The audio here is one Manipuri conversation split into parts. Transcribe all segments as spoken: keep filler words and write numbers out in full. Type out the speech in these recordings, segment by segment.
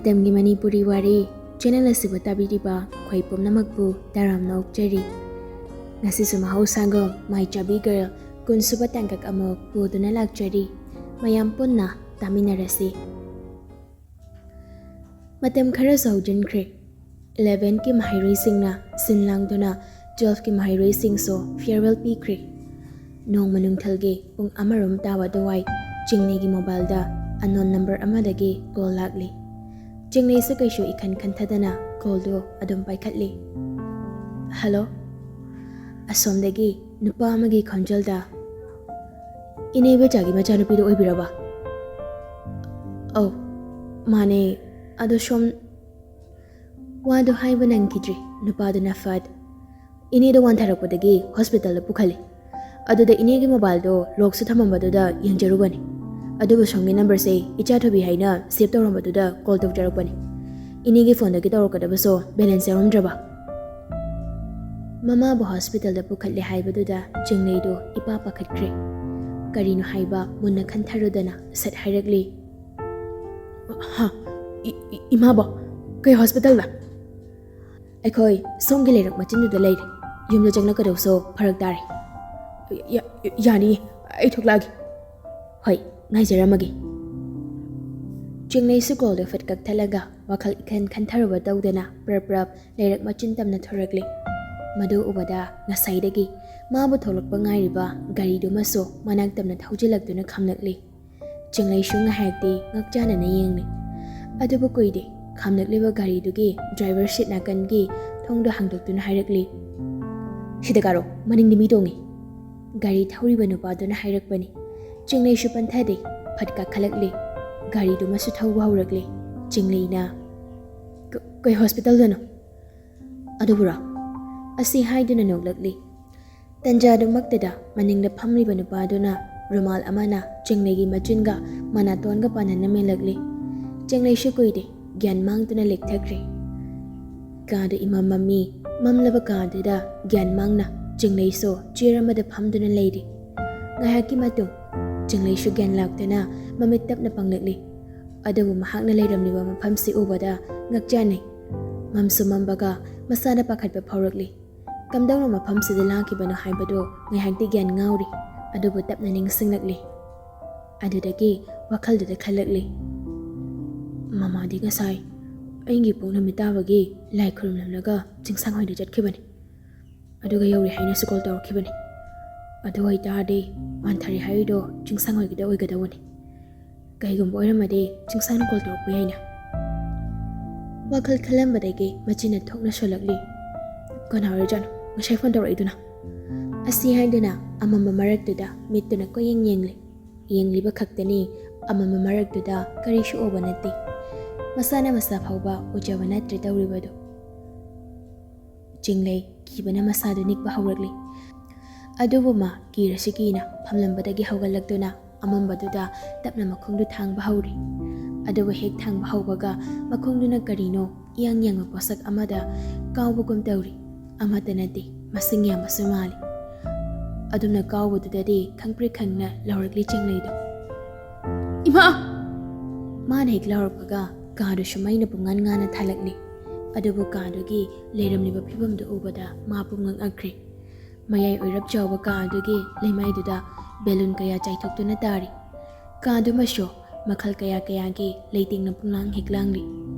ꯃꯇꯝꯒꯤ ꯃꯅꯤꯄꯨꯔꯤ ꯋꯥꯔꯤ ꯆꯦꯅꯦꯜ ꯑꯁꯤꯕꯨ ꯇꯥꯕꯤꯔꯤꯕ ꯑꯩꯈꯣꯏ ꯄꯨꯝꯅꯃꯛꯄꯨ ꯇꯔꯥꯝꯅ ꯑꯣꯛꯆꯔꯤ꯫ ꯉꯁꯤꯁꯨ ꯃꯍꯧꯁꯥꯒꯨꯝ ꯃꯥꯏ ꯆꯥꯕꯤ ꯒꯔꯜ ꯀꯨꯟꯁꯨꯕ ꯇꯥꯡꯀꯛ ꯑꯃꯨꯛ ꯄꯨꯗꯨꯅ ꯂꯥꯛꯆꯔꯤ꯫ ꯃꯌꯥꯝ ꯄꯨꯟꯅ ꯇꯥꯃꯤꯟꯅꯔꯁꯤ꯫ ꯃꯇꯝ ꯈꯔꯁꯨ ꯍꯧꯖꯤꯟꯈ꯭ꯔꯦ꯫ ꯏꯂꯦꯚꯦꯟꯀꯤ ꯃꯍꯩꯔꯣꯏꯁꯤꯡꯅ ꯁꯤꯟ ꯂꯥꯡꯗꯨꯅ ꯇꯨꯋꯦꯜꯐꯀꯤ ꯃꯍꯩꯔꯣꯏꯁꯤꯡꯁꯨ ꯐꯤꯌꯔꯋꯦꯜ ꯄꯤꯈ꯭ꯔꯦ꯫ ꯅꯣꯡꯃ ꯅꯨꯡꯊꯤꯜꯒꯤ ꯄꯨꯡ ꯑꯃꯔꯣꯝ ꯇꯥꯕ ꯑꯗꯨꯋꯥꯏ ꯆꯤꯡꯂꯩꯒꯤ ꯃꯣꯕꯥꯏꯜꯗ ꯑꯟꯅꯣꯟ ꯅꯝꯕꯔ ꯑꯃꯗꯒꯤ ꯀꯣꯜ ꯂꯥꯛꯂꯤ꯫ ꯆꯤꯡꯂꯩꯁꯨ ꯀꯩꯁꯨ ꯏꯈꯟ ꯈꯟꯊꯗꯅ ꯀꯣꯜꯗꯨ ꯑꯗꯨꯝ ꯄꯥꯏꯈꯠꯂꯤ꯫ "ꯍꯜꯂꯣ?" ꯑꯁꯣꯝꯗꯒꯤ ꯅꯨꯄꯥ ꯑꯃꯒꯤ ꯈꯣꯟꯖꯦꯜꯗ, "ꯏꯅꯦ ꯏꯕꯦꯆꯥꯒꯤ ꯃꯆꯥꯅꯨꯄꯤꯗꯣ ꯑꯣꯏꯕꯤꯔꯕ?" "ꯑꯧ, ꯃꯥꯅꯦ꯫ ꯑꯗꯣ ꯁꯣꯝ..." ꯋꯥꯗꯨ ꯍꯥꯏꯕ ꯅꯪꯈꯤꯗ꯭ꯔꯤ꯫ ꯅꯨꯄꯥꯗꯨꯅ ꯐꯠ, "ꯏꯅꯦꯗꯣ ꯋꯥꯟꯊꯔꯛꯄꯗꯒꯤ ꯍꯣꯁꯄꯤꯇꯥꯜꯗ ꯄꯨꯈꯠꯂꯦ꯫ ꯑꯗꯨꯗ ꯏꯅꯦꯒꯤ ꯃꯣꯕꯥꯏꯜꯗꯣ ꯂꯣꯛꯁꯨ ꯊꯝꯃꯝꯕꯗꯨꯗ ꯌꯦꯡꯖꯔꯨꯕꯅꯦ꯫ ꯑꯗꯨꯕꯨ ꯁꯣꯝꯒꯤ ꯅꯝꯕꯔꯁꯦ ꯏꯆꯥ ꯊꯣꯏꯕꯤ ꯍꯥꯏꯅ ꯁꯦꯚ ꯇꯧꯔꯝꯕꯗꯨꯗ ꯀꯣꯜ ꯇꯧꯖꯔꯛꯄꯅꯦ꯫ ꯏꯅꯦꯒꯤ ꯐꯣꯟꯗꯒꯤ ꯇꯧꯔꯛꯀꯗꯕꯁꯨ ꯕꯦꯂꯦꯟꯁ ꯌꯥꯎꯔꯝꯗ꯭ꯔꯕ?" ꯃꯃꯥꯕꯨ ꯍꯣꯁꯄꯤꯇꯥꯜꯗ ꯄꯨꯈꯠꯂꯦ ꯍꯥꯏꯕꯗꯨꯗ ꯆꯤꯡꯂꯩꯗꯨ ꯏꯄꯥ ꯄꯥꯈꯠꯈ꯭ꯔꯦ꯫ ꯀꯔꯤꯅꯣ ꯍꯥꯏꯕ ꯃꯨꯟꯅ ꯈꯟꯊꯔꯨꯗꯅ ꯁꯠ ꯍꯥꯏꯔꯛꯂꯤ꯫ "ꯍꯥ? E-, E-, ꯏꯃꯥꯕꯣ? ꯀꯩ ꯍꯣꯁꯄꯤꯇꯥꯜꯗ?" "ꯑꯩꯈꯣꯏ ꯁꯣꯝꯒꯤ ꯂꯩꯔꯛ ꯃꯆꯤꯟꯗꯨꯗ ꯂꯩꯔꯦ꯫ ꯌꯨꯝꯗ ꯆꯪꯂꯛꯀꯗꯧꯁꯨ ꯐꯔꯛ ꯇꯥꯔꯦ꯫" "ꯌꯥ-, ꯌꯥꯅꯤꯌꯦ, ꯑꯩ ꯊꯣꯛꯂꯛꯑꯒꯦ꯫" "ꯍꯣꯏ, ꯉꯥꯏꯖꯔꯝꯃꯒꯦ꯫" ꯆꯤꯡꯂꯩꯁꯨ ꯀꯣꯜꯗꯣ ꯐꯠ ꯀꯛꯊꯠꯂꯒ ꯋꯥꯈꯜ ꯏꯈꯟ ꯈꯟꯊꯔꯨꯕ ꯇꯧꯗꯅ ꯄ꯭ꯔꯞ ꯄ꯭ꯔꯞ ꯂꯩꯔꯛ ꯃꯆꯤꯟ ꯇꯝꯅ ꯊꯣꯔꯛꯂꯤ꯫ ꯃꯗꯨ ꯎꯕꯗ ꯉꯁꯥꯏꯗꯒꯤ ꯃꯥꯕꯨ ꯊꯣꯛꯂꯛꯄ ꯉꯥꯏꯔꯤꯕ ꯒꯥꯔꯤꯗꯨꯃꯁꯨ ꯃꯅꯥꯛ ꯇꯝꯅ ꯊꯧꯖꯤꯜꯂꯛꯇꯨꯅ ꯈꯥꯝꯂꯛꯂꯤ꯫ ꯆꯤꯡꯂꯩꯁꯨ ꯉꯥꯏꯍꯥꯛꯇꯤ ꯉꯛꯆꯥꯟꯅꯅ ꯌꯦꯡꯂꯤ꯫ ꯑꯗꯨꯕꯨ ꯀꯨꯏꯗꯦ, ꯈꯥꯝꯂꯛꯂꯤꯕ ꯒꯥꯔꯤꯗꯨꯒꯤ ꯗ꯭ꯔꯥꯏꯚꯔ ꯁꯤꯠ ꯅꯥꯀꯟꯒꯤ ꯊꯣꯡꯗꯣ ꯍꯥꯡꯗꯣꯛꯇꯨꯅ ꯍꯥꯏꯔꯛꯂꯤ, "ꯁꯤꯗ ꯀꯥꯔꯣ, ꯃꯅꯤꯡꯗ ꯃꯤ ꯇꯣꯡꯉꯤ꯫" ꯒꯥꯔꯤ ꯊꯧꯔꯤꯕ ꯅꯨꯄꯥꯗꯨꯅ ꯍꯥꯏꯔꯛꯄꯅꯤ꯫ ꯆꯤꯡꯂꯩꯁꯨ ꯄꯟꯊꯗꯦ, ꯐꯠ ꯀꯥꯈꯠꯂꯛꯂꯤ꯫ ꯒꯥꯔꯤꯗꯨꯃꯁꯨ ꯊꯧꯕ ꯍꯧꯔꯛꯂꯤ꯫ ꯆꯤꯡꯂꯩꯅ, "ꯀ-, ꯀꯩ ꯍꯣꯁꯄꯤꯇꯥꯜꯗꯅꯣ?" "ꯑꯗꯨꯕꯨꯔꯣ?" ꯑꯁꯤ ꯍꯥꯏꯗꯨꯅ ꯅꯣꯛꯂꯛꯂꯤ꯫ ꯇꯟꯖꯥꯗꯨꯃꯛꯇꯗ ꯃꯅꯤꯡꯗ ꯐꯝꯂꯤꯕ ꯅꯨꯄꯥꯗꯨꯅ ꯔꯨꯃꯥꯜ ꯑꯃꯅ ꯆꯤꯡꯂꯩꯒꯤ ꯃꯆꯤꯟꯒ ꯃꯅꯥꯇꯣꯟꯒ ꯄꯥꯟꯅꯅ ꯃꯦꯜꯂꯛꯂꯤ꯫ ꯆꯤꯡꯂꯩꯁꯨ ꯀꯨꯏꯗꯦ, ꯒ꯭ꯌꯥꯟ ꯃꯥꯡꯗꯨꯅ ꯂꯦꯛꯊꯈ꯭ꯔꯦ꯫ ꯀꯥꯗꯨ ꯏꯃꯝ ꯃꯝꯃꯤ꯫ ꯃꯝꯂꯕ ꯀꯥꯗꯨꯗ ꯒ꯭ꯌꯥꯟ ꯃꯥꯡꯅ ꯆꯤꯡꯂꯩꯁꯨ ꯆꯤꯌꯔ ꯑꯃꯗ ꯐꯝꯗꯨꯅ ꯂꯩꯔꯤ꯫ ꯉꯥꯏꯍꯥꯛꯀꯤ ꯃꯇꯨꯡ ꯆꯤꯡꯂꯩꯁꯨ ꯒ꯭ꯌꯥꯟ ꯂꯥꯛꯇꯨꯅ ꯃꯃꯤꯠ ꯇꯞꯅ ꯄꯥꯡꯂꯛꯂꯤ꯫ ꯑꯗꯨꯕꯨ ꯃꯍꯥꯛꯅ ꯂꯩꯔꯝꯂꯤꯕ ꯃꯐꯝꯁꯤ ꯎꯕꯗ ꯉꯛꯆꯥꯟꯅꯩ꯫ ꯃꯝꯁꯨ ꯃꯝꯕꯒ ꯃꯁꯥꯅ ꯄꯥꯈꯠꯄ ꯐꯥꯎꯔꯛꯂꯤ꯫ ꯀꯝꯗꯧꯅ ꯃꯐꯝꯁꯤꯗ ꯂꯥꯛꯈꯤꯕꯅꯣ ꯍꯥꯏꯕꯗꯨ ꯉꯥꯏꯍꯥꯛꯇꯤ ꯒ꯭ꯌꯥꯟ ꯉꯥꯎꯔꯤ, ꯑꯗꯨꯕꯨ ꯇꯞꯅ ꯅꯤꯡꯁꯤꯡꯂꯛꯂꯤ꯫ ꯑꯗꯨꯗꯒꯤ ꯋꯥꯈꯜꯗꯨꯗ ꯈꯜꯂꯛꯂꯤ, "ꯃꯃꯥꯗꯤ ꯉꯁꯥꯏ ꯑꯩꯒꯤ ꯄꯣꯛ ꯅꯨꯃꯤꯠ ꯇꯥꯕꯒꯤ ꯂꯥꯏ ꯈꯨꯔꯨꯝꯂꯝꯂꯒ ꯆꯤꯡꯁꯥꯡ ꯍꯣꯏꯗ ꯆꯠꯈꯤꯕꯅꯤ꯫ ꯑꯗꯨꯒ ꯌꯧꯔꯦ ꯍꯥꯏꯅꯁꯨ ꯀꯣꯜ ꯇꯧꯔꯛꯈꯤꯕꯅꯤ꯫ ꯑꯗꯨ ꯑꯣꯏꯇꯥꯔꯗꯤ ꯋꯥꯟꯊꯔꯦ ꯍꯥꯏꯔꯤꯗꯣ ꯆꯤꯡꯁꯥꯡ ꯍꯣꯏꯒꯤꯗ ꯑꯣꯏꯒꯗꯧꯕꯅꯤ꯫ ꯀꯩꯒꯨꯝꯕ ꯑꯣꯏꯔꯝꯃꯗꯤ ꯆꯤꯡꯁꯥꯡꯅ ꯀꯣꯜ ꯇꯧꯔꯛꯄ ꯌꯥꯏꯅ"꯫ ꯋꯥꯈꯜ ꯈꯜꯂꯝꯕꯗꯒꯤ ꯃꯆꯤꯟꯅ ꯊꯣꯛꯅ ꯁꯣꯜꯂꯛꯂꯤ꯫ "ꯀꯅꯥ ꯑꯣꯏꯔꯖꯥꯠꯅꯣ ꯉꯁꯥꯏ ꯐꯣꯟ ꯇꯧꯔꯛꯏꯗꯨꯅ?" ꯑꯁꯤ ꯍꯥꯏꯗꯨꯅ ꯑꯃꯝꯕ ꯃꯔꯛꯇꯨꯗ ꯃꯤꯠꯇꯨꯅ ꯀꯣꯏꯌꯦꯡ ꯌꯦꯡꯂꯤ꯫ ꯌꯦꯡꯂꯤꯕ ꯈꯛꯇꯅꯤ, ꯑꯃꯝꯕ ꯃꯔꯛꯇꯨꯗ ꯀꯔꯤꯁꯨ ꯎꯕ ꯅꯠꯇꯦ꯫ ꯃꯁꯥꯅ ꯃꯁꯥ ꯐꯥꯎꯕ ꯎꯖꯕ ꯅꯠꯇ꯭ꯔꯦ ꯇꯧꯔꯤꯕꯗꯨ꯫ ꯆꯤꯡꯂꯩ ꯀꯤꯕꯅ ꯃꯁꯥꯗꯨ ꯅꯤꯛꯄ ꯍꯧꯔꯛꯂꯤ꯫ ꯑꯗꯨꯕꯨ ꯃꯥ ꯀꯤꯔꯁꯨ ꯀꯤꯅ ꯐꯝꯂꯝꯕꯗꯒꯤ ꯍꯧꯒꯠꯂꯛꯇꯨꯅ ꯑꯃꯝꯕꯗꯨꯗ ꯇꯞꯅ ꯃꯈꯣꯡꯗꯨ ꯊꯥꯡꯕ ꯍꯧꯔꯤ꯫ ꯑꯗꯨꯕꯨ ꯍꯦꯛ ꯊꯥꯡꯕ ꯍꯧꯕꯒ ꯃꯈꯣꯡꯗꯨꯅ ꯀꯔꯤꯅꯣ ꯏꯌꯥꯡ ꯌꯥꯡꯕ ꯄꯣꯠꯁꯛ ꯑꯃꯗ ꯀꯥꯎꯕꯒꯨꯝ ꯇꯧꯔꯤ꯫ ꯑꯃꯠꯇ ꯅꯠꯇꯦ, ꯃꯁꯤꯡ ꯌꯥꯝꯕꯁꯨ ꯃꯥꯜꯂꯤ꯫ ꯑꯗꯨꯝꯅ ꯀꯥꯎꯕꯗꯨꯗꯗꯤ ꯈꯪꯄ꯭ꯔꯦꯛ ꯈꯪꯅ ꯂꯥꯎꯔꯛꯂꯤ ꯆꯤꯡꯂꯩꯗꯣ꯫ "ꯏꯃꯥ!" ꯃꯥꯅ ꯍꯦꯛ ꯂꯥꯎꯔꯛꯄꯒ ꯀꯥꯗꯨꯁꯨ ꯃꯩꯅ ꯄꯨꯡꯉꯥꯟ ꯉꯥꯟꯅ ꯊꯥꯜꯂꯛꯂꯤ꯫ ꯑꯗꯨꯕꯨ ꯀꯥꯗꯨꯒꯤ ꯂꯩꯔꯝꯂꯤꯕ ꯐꯤꯕꯝꯗꯨ ꯎꯕꯗ ꯃꯥ ꯄꯨꯝꯉꯛ ꯉꯛꯈ꯭ꯔꯦ꯫ ꯃꯌꯥꯏ ꯑꯣꯏꯔꯞ ꯆꯥꯎꯕ ꯀꯥ ꯑꯗꯨꯒꯤ ꯂꯩꯃꯥꯏꯗꯨꯗ ꯕꯦꯂꯨꯟ ꯀꯌꯥ ꯆꯥꯏꯊꯣꯛꯇꯨꯅ ꯇꯥꯔꯤ꯫ ꯀꯥ ꯑꯗꯨꯃꯁꯨ ꯃꯈꯜ ꯀꯌꯥ ꯀꯌꯥꯒꯤ ꯂꯩꯇꯦꯡꯅ ꯄꯨꯡꯂꯥꯡ ꯍꯦꯛ ꯂꯥꯡꯂꯤ꯫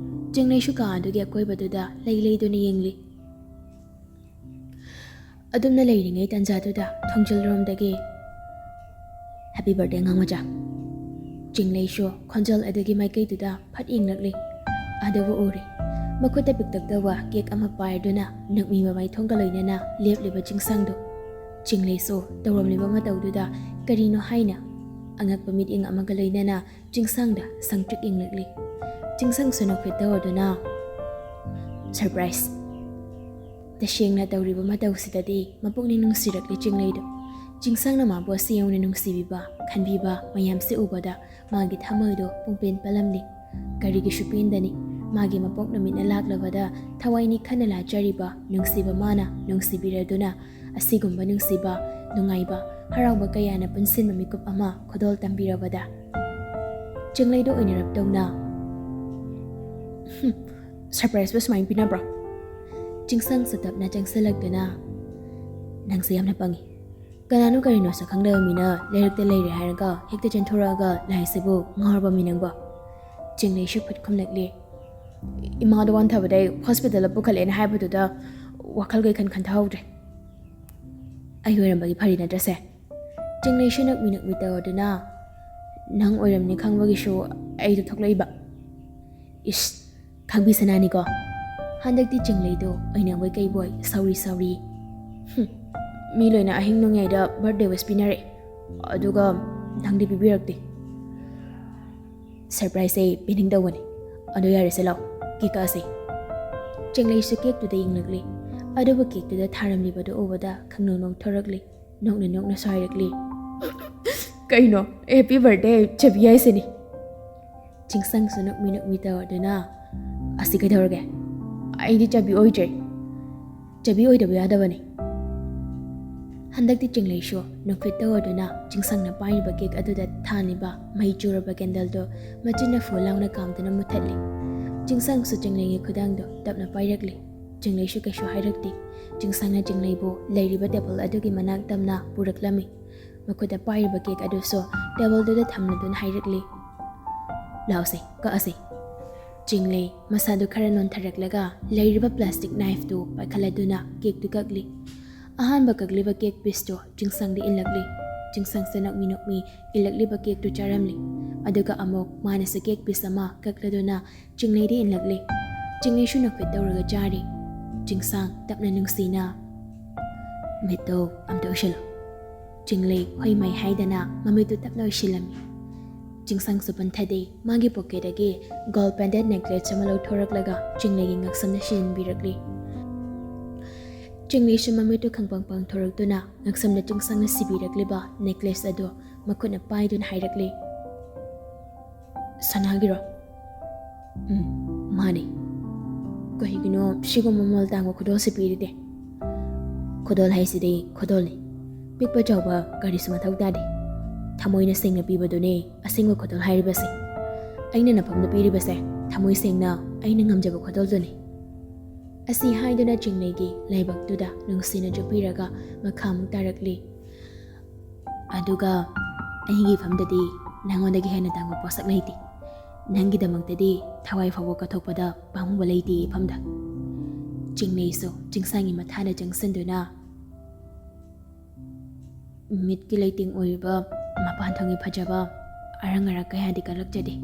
ꯆꯤꯡꯂꯩꯁꯨ ꯀꯥ ꯑꯗꯨꯒꯤ ꯑꯀꯣꯏꯕꯗꯨꯗ ꯂꯩ ꯂꯩꯗꯨꯅ ꯌꯦꯡꯂꯤ꯫ ꯑꯗꯨꯝꯅ ꯂꯩꯔꯤꯉꯩ ꯇꯥꯟꯖꯥꯗꯨꯗ ꯊꯣꯡꯖꯤꯜꯔꯣꯝꯗꯒꯤ, "Happy birthday, ꯑꯉꯥꯡ ꯃꯆꯥ!" ꯆꯤꯡꯂꯩꯁꯨ ꯈꯣꯟꯖꯦꯜ ꯑꯗꯨꯒꯤ ꯃꯥꯏꯀꯩꯗꯨꯗ ꯐꯠ ꯌꯦꯡꯂꯛꯂꯤ꯫ ꯑꯗꯨꯕꯨ ꯎꯔꯦ, ꯃꯈꯨꯠꯇ ꯄꯤꯛꯇꯛ ꯇꯧꯕ ꯀꯦꯛ ꯑꯃ ꯄꯥꯏꯗꯨꯅ ꯅꯨꯃꯤ ꯃꯃꯥꯏꯊꯣꯡꯒ ꯂꯣꯏꯅꯅ ꯂꯦꯞꯂꯤꯕ ꯆꯤꯡꯁꯥꯡꯗꯨ꯫ ꯆꯤꯡꯂꯩꯁꯨ ꯇꯧꯔꯝꯂꯤꯕ ꯃꯇꯧꯗꯨꯗ ꯀꯔꯤꯅꯣ ꯍꯥꯏꯅ ꯑꯉꯛꯄ ꯃꯤꯠꯌꯦꯡ ꯑꯃꯒ ꯂꯣꯏꯅꯅ ꯆꯤꯡꯁꯥꯡꯗ ꯁꯪꯇ꯭ꯔꯤꯛ ꯌꯦꯡꯂꯛꯂꯤ꯫ ꯆꯤꯡꯁꯥꯡꯁꯨ ꯅꯣꯛꯐꯦꯠ ꯇꯧꯔꯗꯨꯅ, "Surprise!" ꯇꯁꯦꯡꯅ ꯇꯧꯔꯤꯕ ꯃꯇꯧꯁꯤꯗꯗꯤ ꯃꯄꯨꯛꯅꯤꯡ ꯅꯨꯡꯁꯤꯔꯛꯂꯤ ꯆꯤꯡꯂꯩꯗꯣ꯫ ꯆꯤꯡꯁꯥꯡꯅ ꯃꯥꯕꯨ ꯑꯁꯤ ꯌꯧꯅ ꯅꯨꯡꯁꯤꯕꯤꯕ, ꯈꯟꯕꯤꯕ ꯃꯌꯥꯝꯁꯤ ꯎꯕꯗ ꯃꯥꯒꯤ ꯊꯃꯣꯏꯗꯣ ꯄꯨꯡꯄꯦꯟ ꯄꯦꯜꯂꯝꯂꯤ꯫ ꯀꯔꯤꯒꯤꯁꯨ ꯄꯦꯟꯗꯅꯤ꯫ ꯃꯥꯒꯤ ꯃꯄꯣꯛ ꯅꯨꯃꯤꯠꯅ ꯂꯥꯛꯂꯕꯗ ꯊꯋꯥꯏꯅꯤ ꯈꯟꯅ ꯂꯥꯠꯆꯔꯤꯕ ꯅꯨꯡꯁꯤꯕ ꯃꯥꯅ ꯅꯨꯡꯁꯤꯕꯤꯔꯗꯨꯅ ꯑꯁꯤꯒꯨꯝꯕ ꯅꯨꯡꯁꯤꯕ, ꯅꯨꯡꯉꯥꯏꯕ, ꯍꯔꯥꯎꯕ ꯀꯌꯥꯅ ꯄꯨꯟꯁꯤꯟꯕ ꯃꯤꯀꯨꯞ ꯑꯃ ꯈꯨꯗꯣꯜ ꯇꯝꯕꯤꯔꯕꯗ꯫ ꯆꯤꯡꯂꯩꯗꯣ ꯑꯣꯏꯅꯔꯞ ꯇꯧꯅ, "ꯍꯨꯝ, ꯁꯔꯄ꯭ꯔꯥꯏꯖꯄꯨ ꯁꯨꯃꯥꯏꯅ ꯄꯤꯅꯕ꯭ꯔꯣ?" ꯆꯤꯡꯁꯪꯁꯨ ꯇꯞꯅ ꯆꯪꯁꯤꯜꯂꯛꯇꯨꯅ, "ꯅꯪꯁꯦ ꯌꯥꯝꯅ ꯄꯪꯉꯤ꯫ ꯀꯅꯥꯅꯣ ꯀꯔꯤꯅꯣꯁꯨ ꯈꯪꯗꯕ ꯃꯤꯅ ꯂꯩꯔꯛꯇ ꯂꯩꯔꯦ ꯍꯥꯏꯔꯒ ꯍꯦꯛꯇ ꯆꯦꯟꯊꯣꯔꯛꯑꯒ ꯂꯥꯛꯏꯁꯤꯕꯨ ꯉꯥꯎꯔꯕ ꯃꯤ ꯅꯪꯕꯣ?" ꯆꯤꯡꯂꯩꯁꯨ ꯈꯨꯠ ꯈꯨꯝꯂꯛꯂꯤ꯫ "ꯏꯃꯥꯗꯣ ꯋꯥꯟꯊꯕꯗꯩ ꯍꯣꯁꯄꯤꯇꯥꯜꯗ ꯄꯨꯈꯠꯂꯦꯅ ꯍꯥꯏꯕꯗꯨꯗ ꯋꯥꯈꯜꯒ ꯏꯈꯟ ꯈꯟꯊꯍꯧꯗ꯭ꯔꯦ꯫ ꯑꯩ ꯑꯣꯏꯔꯝꯕꯒꯤ ꯐꯔꯤ ꯅꯠꯇ꯭ꯔꯁꯦ?" ꯆꯤꯡꯂꯩꯁꯨ ꯅꯛꯃꯤ ꯅꯛꯃꯤ ꯇꯧꯔꯗꯨꯅ, "ꯅꯪ ꯑꯣꯏꯔꯝꯅꯤ ꯈꯪꯕꯒꯤꯁꯨ ꯑꯩꯗꯣ ꯊꯣꯛꯂꯛꯏꯕ꯫" "ꯏꯁ, ꯈꯪꯕꯤ ꯁꯅꯥꯅꯤꯀꯣ꯫ ꯍꯟꯗꯛꯇꯤ ꯆꯤꯡꯂꯩꯗꯣ ꯑꯣꯏꯅꯕꯣꯏ ꯀꯩꯕꯣꯏ, ꯁꯥꯎꯔꯤ ꯁꯥꯎꯔꯤ꯫ ꯍꯨꯝ, ꯃꯤ ꯂꯣꯏꯅ ꯑꯍꯤꯡ ꯅꯣꯡꯌꯥꯏꯗ ꯕꯥꯔꯊꯗꯦ ꯋꯤꯁ ꯄꯤꯅꯔꯛꯑꯦ, ꯑꯗꯨꯒ ꯅꯪꯗꯤ ꯄꯤꯕꯤꯔꯛꯇꯦ꯫ ꯁꯔꯄ꯭ꯔꯥꯏꯖꯁꯦ ꯄꯤꯅꯤꯡꯗꯧꯕꯅꯤ꯫ ꯑꯗꯣ ꯌꯥꯔꯦꯁꯦ, ꯂꯥꯛꯑꯣ, ꯀꯦꯛ ꯀꯛꯑꯁꯦ꯫" ꯆꯤꯡꯂꯩꯁꯨ ꯀꯦꯛꯇꯨꯗ ꯌꯦꯡꯂꯛꯂꯤ꯫ ꯑꯗꯨꯕꯨ ꯀꯦꯛꯇꯨꯗ ꯊꯥꯔꯝꯂꯤꯕꯗꯨ ꯎꯕꯗ ꯈꯪꯅꯧ ꯅꯣꯛꯊꯣꯔꯛꯂꯤ꯫ ꯅꯣꯛꯅ ꯅꯣꯛꯅ ꯁ꯭ꯋꯥꯏꯔꯛꯂꯤ꯫ "ꯀꯩꯅꯣ, ꯍꯦꯄꯤ ꯕꯥꯔꯊꯗꯦ ꯆꯦꯕꯤ ꯍꯥꯏꯁꯤꯅꯤ?" ꯆꯤꯡꯁꯪꯁꯨ ꯅꯣꯛꯃꯤ ꯅꯣꯛꯃꯤ ꯇꯧꯔꯗꯨꯅ, "ꯑꯁꯤ ꯀꯩꯗꯧꯔꯒꯦ? ꯑꯩꯗꯤ ꯆꯦꯕꯤ ꯑꯣꯏꯗ꯭ꯔꯦ꯫ ꯆꯦꯕꯤ ꯑꯣꯏꯗꯕ ꯌꯥꯗꯕꯅꯤ꯫" ꯍꯟꯗꯛꯇꯤ ꯆꯤꯡꯂꯩꯁꯨ ꯅꯨꯡꯐꯤꯠ ꯇꯧꯔꯗꯨꯅ ꯆꯤꯡꯁꯪꯅ ꯄꯥꯏꯔꯤꯕ ꯀꯦꯛ ꯑꯗꯨꯗ ꯊꯥꯜꯂꯤꯕ ꯃꯩ ꯆꯨꯔꯕ ꯀꯦꯟꯗꯜꯗꯨ ꯃꯆꯤꯟꯅ ꯐꯨ ꯂꯥꯎꯅ ꯀꯥꯝꯗꯨꯅ ꯃꯨꯊꯠꯂꯤ꯫ ꯆꯤꯡꯁꯪꯁꯨ ꯆꯤꯡꯂꯩꯒꯤ ꯈꯨꯗꯥꯡꯗꯨ ꯇꯞꯅ ꯄꯥꯏꯔꯛꯂꯤ꯫ ꯆꯤꯡꯂꯩꯁꯨ ꯀꯩꯁꯨ ꯍꯥꯏꯔꯛꯇꯦ꯫ ꯆꯤꯡꯁꯪꯅ ꯆꯤꯡꯂꯩꯕꯨ ꯂꯩꯔꯤꯕ ꯇꯦꯕꯜ ꯑꯗꯨꯒꯤ ꯃꯅꯥꯛ ꯇꯝꯅ ꯄꯨꯔꯛꯂꯝꯃꯤ꯫ ꯃꯈꯨꯠꯇ ꯄꯥꯏꯔꯤꯕ ꯀꯦꯛ ꯑꯗꯨꯁꯨ ꯇꯦꯕꯜꯗꯨꯗ ꯊꯝꯂꯗꯨꯅ ꯍꯥꯏꯔꯛꯂꯤ, "ꯂꯥꯎꯁꯦ, ꯀꯛꯑꯁꯦ꯫" ꯆꯤꯡꯂꯩ ꯃꯁꯥꯗꯨ ꯈꯔ ꯅꯣꯟꯊꯔꯛꯂꯒ ꯂꯩꯔꯤꯕ ꯄ꯭ꯂꯥꯁꯇꯤꯛ ꯅꯥꯏꯐꯇꯨ ꯄꯥꯏꯈꯠꯂꯗꯨꯅ ꯀꯦꯛꯇꯨ ꯀꯛꯂꯤ꯫ ꯑꯍꯥꯟꯕ ꯀꯛꯂꯤꯕ ꯀꯦꯛ ꯄꯤꯁꯇꯨ ꯆꯤꯡꯁꯪꯗ ꯏꯜꯂꯛꯂꯤ꯫ ꯆꯤꯡꯁꯪꯁꯨ ꯅꯣꯛꯃꯤ ꯅꯣꯛꯃꯤ ꯏꯜꯂꯛꯂꯤꯕ ꯀꯦꯛꯇꯨ ꯆꯥꯔꯝꯂꯤ꯫ ꯑꯗꯨꯒ ꯑꯃꯨꯛ ꯃꯥꯅꯁꯨ ꯀꯦꯛ ꯄꯤꯁ ꯑꯃ ꯀꯛꯂꯗꯨꯅ ꯆꯤꯡꯂꯩꯗ ꯏꯜꯂꯛꯂꯤ꯫ ꯆꯤꯡꯂꯩꯁꯨ ꯅꯣꯛꯐꯦꯠ ꯇꯧꯔꯒ ꯆꯥꯔꯤ꯫ ꯆꯤꯡꯁꯪ ꯇꯞꯅ ꯅꯨꯡꯁꯤꯅ, "ꯃꯤꯠꯇꯣ ꯑꯝꯇ ꯎꯏꯁꯤꯜꯂꯣ꯫" ꯆꯤꯡꯂꯩ ꯍꯣꯏ ꯃꯥꯏ ꯍꯥꯏꯗꯅ ꯃꯃꯤꯠꯇꯨ ꯇꯞꯅ ꯎꯏꯁꯤꯜꯂꯝꯃꯤ꯫ ꯆꯤꯡꯁꯪꯁꯨ ꯄꯟꯊꯗꯦ꯫ ꯃꯥꯒꯤ ꯄꯣꯀꯦꯠꯇꯒꯤ ꯒꯣꯜ ꯄꯦꯟꯗꯦꯠ ꯅꯦꯛꯂꯦꯁ ꯑꯃ ꯂꯧꯊꯣꯔꯛꯂꯒ ꯆꯤꯡꯂꯩꯒꯤ ꯉꯛꯁꯝꯗ ꯁꯤꯖꯤꯟꯕꯤꯔꯛꯂꯤ꯫ ꯆꯤꯡꯂꯩꯁꯨ ꯃꯃꯤꯠꯇꯨ ꯈꯪꯄꯥꯡ ꯄꯥꯡꯊꯣꯔꯛꯇꯨꯅ ꯉꯛꯁꯝꯗ ꯆꯤꯡꯁꯪꯅ ꯁꯤꯕꯤꯔꯛꯂꯤꯕ ꯅꯦꯛꯂꯦꯁ ꯑꯗꯨ ꯃꯈꯨꯠꯅ ꯄꯥꯏꯗꯨꯅ ꯍꯥꯏꯔꯛꯂꯤ, "ꯁꯅꯥꯒꯤꯔꯣ?" "ꯎꯝ, ꯃꯥꯅꯦ꯫ ꯀꯩꯒꯤꯅꯣ ꯁꯤꯒꯨꯝꯕ ꯃꯃꯜ ꯇꯥꯡꯕ ꯈꯨꯗꯣꯜꯁꯦ ꯄꯤꯔꯤꯗꯤ? ꯈꯨꯗꯣꯜ ꯍꯥꯏꯁꯤꯗꯤ ꯈꯨꯗꯣꯜꯅꯤ꯫ ꯄꯤꯛꯄ ꯆꯥꯎꯕ ꯀꯔꯤꯁꯨ ꯃꯊꯧ ꯇꯥꯗꯦ꯫ ꯊꯃꯣꯏꯅ ꯁꯦꯡꯅ ꯄꯤꯕꯗꯨꯅꯦ ꯑꯁꯦꯡꯕ ꯈꯨꯗꯣꯜ ꯍꯥꯏꯔꯤꯕꯁꯦ꯫" ꯑꯩꯅ ꯅꯐꯝꯗ ꯄꯤꯔꯤꯕꯁꯦ ꯊꯃꯣꯏ ꯁꯦꯡꯅ ꯑꯩꯅ ꯉꯝꯖꯕ ꯈꯨꯗꯣꯜꯗꯨꯅꯤ꯫ ꯑꯁꯤ ꯍꯥꯏꯗꯨꯅ ꯆꯤꯡꯂꯩꯒꯤ ꯂꯥꯏꯕꯛꯇꯨꯗ ꯅꯨꯡꯁꯤꯅ ꯆꯨꯞꯄꯤꯔꯒ ꯃꯈꯥ ꯑꯃꯨꯛ ꯇꯥꯔꯛꯂꯤ꯫ ꯑꯗꯨꯒ ꯑꯩꯒꯤ ꯏꯐꯝꯗꯗꯤ ꯅꯉꯣꯟꯗꯒꯤ ꯍꯦꯟꯅ ꯇꯥꯡꯕ ꯄꯣꯠꯁꯛ ꯂꯩꯇꯦ꯫ ꯅꯪꯒꯤꯗꯃꯛꯇꯗꯤ ꯊꯋꯥꯏ ꯐꯥꯎꯕ ꯀꯠꯊꯣꯛꯄꯗ ꯄꯥꯝꯃꯨꯕ ꯂꯩꯇꯦ ꯏꯐꯝꯗ꯫ ꯆꯤꯡꯂꯩꯁꯨ ꯆꯤꯡꯁꯥꯡꯒꯤ ꯃꯊꯥꯗ ꯆꯪꯁꯤꯟꯗꯨꯅ ꯃꯤꯠꯀꯤ ꯂꯩꯇꯦꯡ ꯑꯣꯏꯔꯤꯕ ꯃꯄꯥꯟ ꯊꯣꯡꯒꯤ ꯐꯖꯕ ꯑꯔꯪ ꯑꯔꯥꯛ ꯀꯌꯥꯗꯤ ꯀꯜꯂꯛꯆꯗꯦ꯫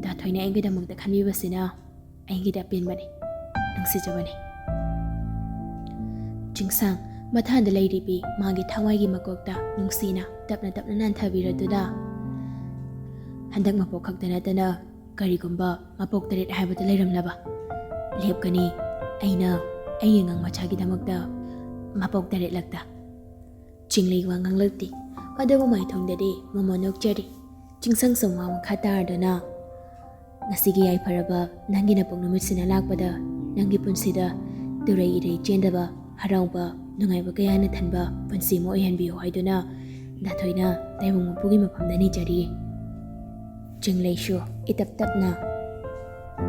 ꯗꯥ ꯊꯣꯏꯅ ꯑꯩꯒꯤꯗꯃꯛꯇ ꯈꯟꯕꯤꯕꯁꯤꯅ ꯑꯩꯒꯤꯗꯤ ꯑꯄꯦꯟꯕꯅꯤ, ꯅꯨꯡꯁꯤꯖꯕꯅꯤ꯫ ꯆꯤꯡꯁꯥꯡ ꯃꯊꯥꯗ ꯂꯩꯔꯤꯕꯤ ꯃꯥꯒꯤ ꯊꯋꯥꯏꯒꯤ ꯃꯀꯣꯛꯇ ꯅꯨꯡꯁꯤꯅ ꯇꯞꯅ ꯇꯞꯅ ꯅꯥꯟꯊꯕꯤꯔꯗꯨꯅ, ꯍꯟꯗꯛ ꯃꯄꯣꯛ ꯈꯛꯇ ꯅꯠꯇꯅ ꯀꯔꯤꯒꯨꯝꯕ ꯃꯄꯣꯛ ꯇꯔꯦꯠ ꯍꯥꯏꯕꯗꯨ ꯂꯩꯔꯝꯂꯕ ꯂꯦꯞꯀꯅꯤ ꯑꯩꯅ ꯑꯩꯒꯤ ꯑꯉꯥꯡ ꯃꯆꯥꯒꯤꯗꯃꯛꯇ ꯃꯄꯣꯛ ꯇꯔꯦꯠꯂꯛꯇ꯫ ꯆꯤꯡꯂꯩ ꯋꯥ ꯉꯥꯡꯂꯛꯇꯦ꯫ ꯑꯗꯨꯕꯨ ꯃꯥꯏꯊꯣꯡꯗꯗꯤ ꯃꯃꯣꯟ ꯅꯣꯛꯆꯔꯤ꯫ ꯆꯤꯡꯁꯥꯡ ꯁꯨꯝ ꯋꯥ ꯃꯈꯥ ꯇꯥꯔꯗꯨꯅ, ꯉꯁꯤꯒꯤ ꯌꯥꯏꯐꯔꯕ ꯅꯪꯒꯤ ꯅꯄꯣꯛ ꯅꯨꯃꯤꯠꯁꯤꯅ ꯂꯥꯛꯄꯗ ꯅꯪꯒꯤ ꯄꯨꯟꯁꯤꯗ ꯇꯨꯔꯩ ꯏꯔꯩ ꯆꯦꯟꯗꯕ, ꯍꯔꯥꯎꯕ, ꯅꯨꯡꯉꯥꯏꯕ ꯀꯌꯥꯅ ꯊꯟꯕ ꯄꯨꯟꯁꯤ ꯑꯃ ꯑꯣꯏꯍꯟꯕꯤꯌꯨ ꯍꯥꯏꯗꯨꯅ ꯗꯥ ꯊꯣꯏꯅ ꯇꯥꯏꯕꯪ ꯃꯄꯨꯒꯤ ꯃꯐꯝꯗ ꯅꯤꯖꯔꯤ꯫ ꯆꯤꯡꯂꯩꯁꯨ ꯏꯇꯞ ꯇꯞꯅ,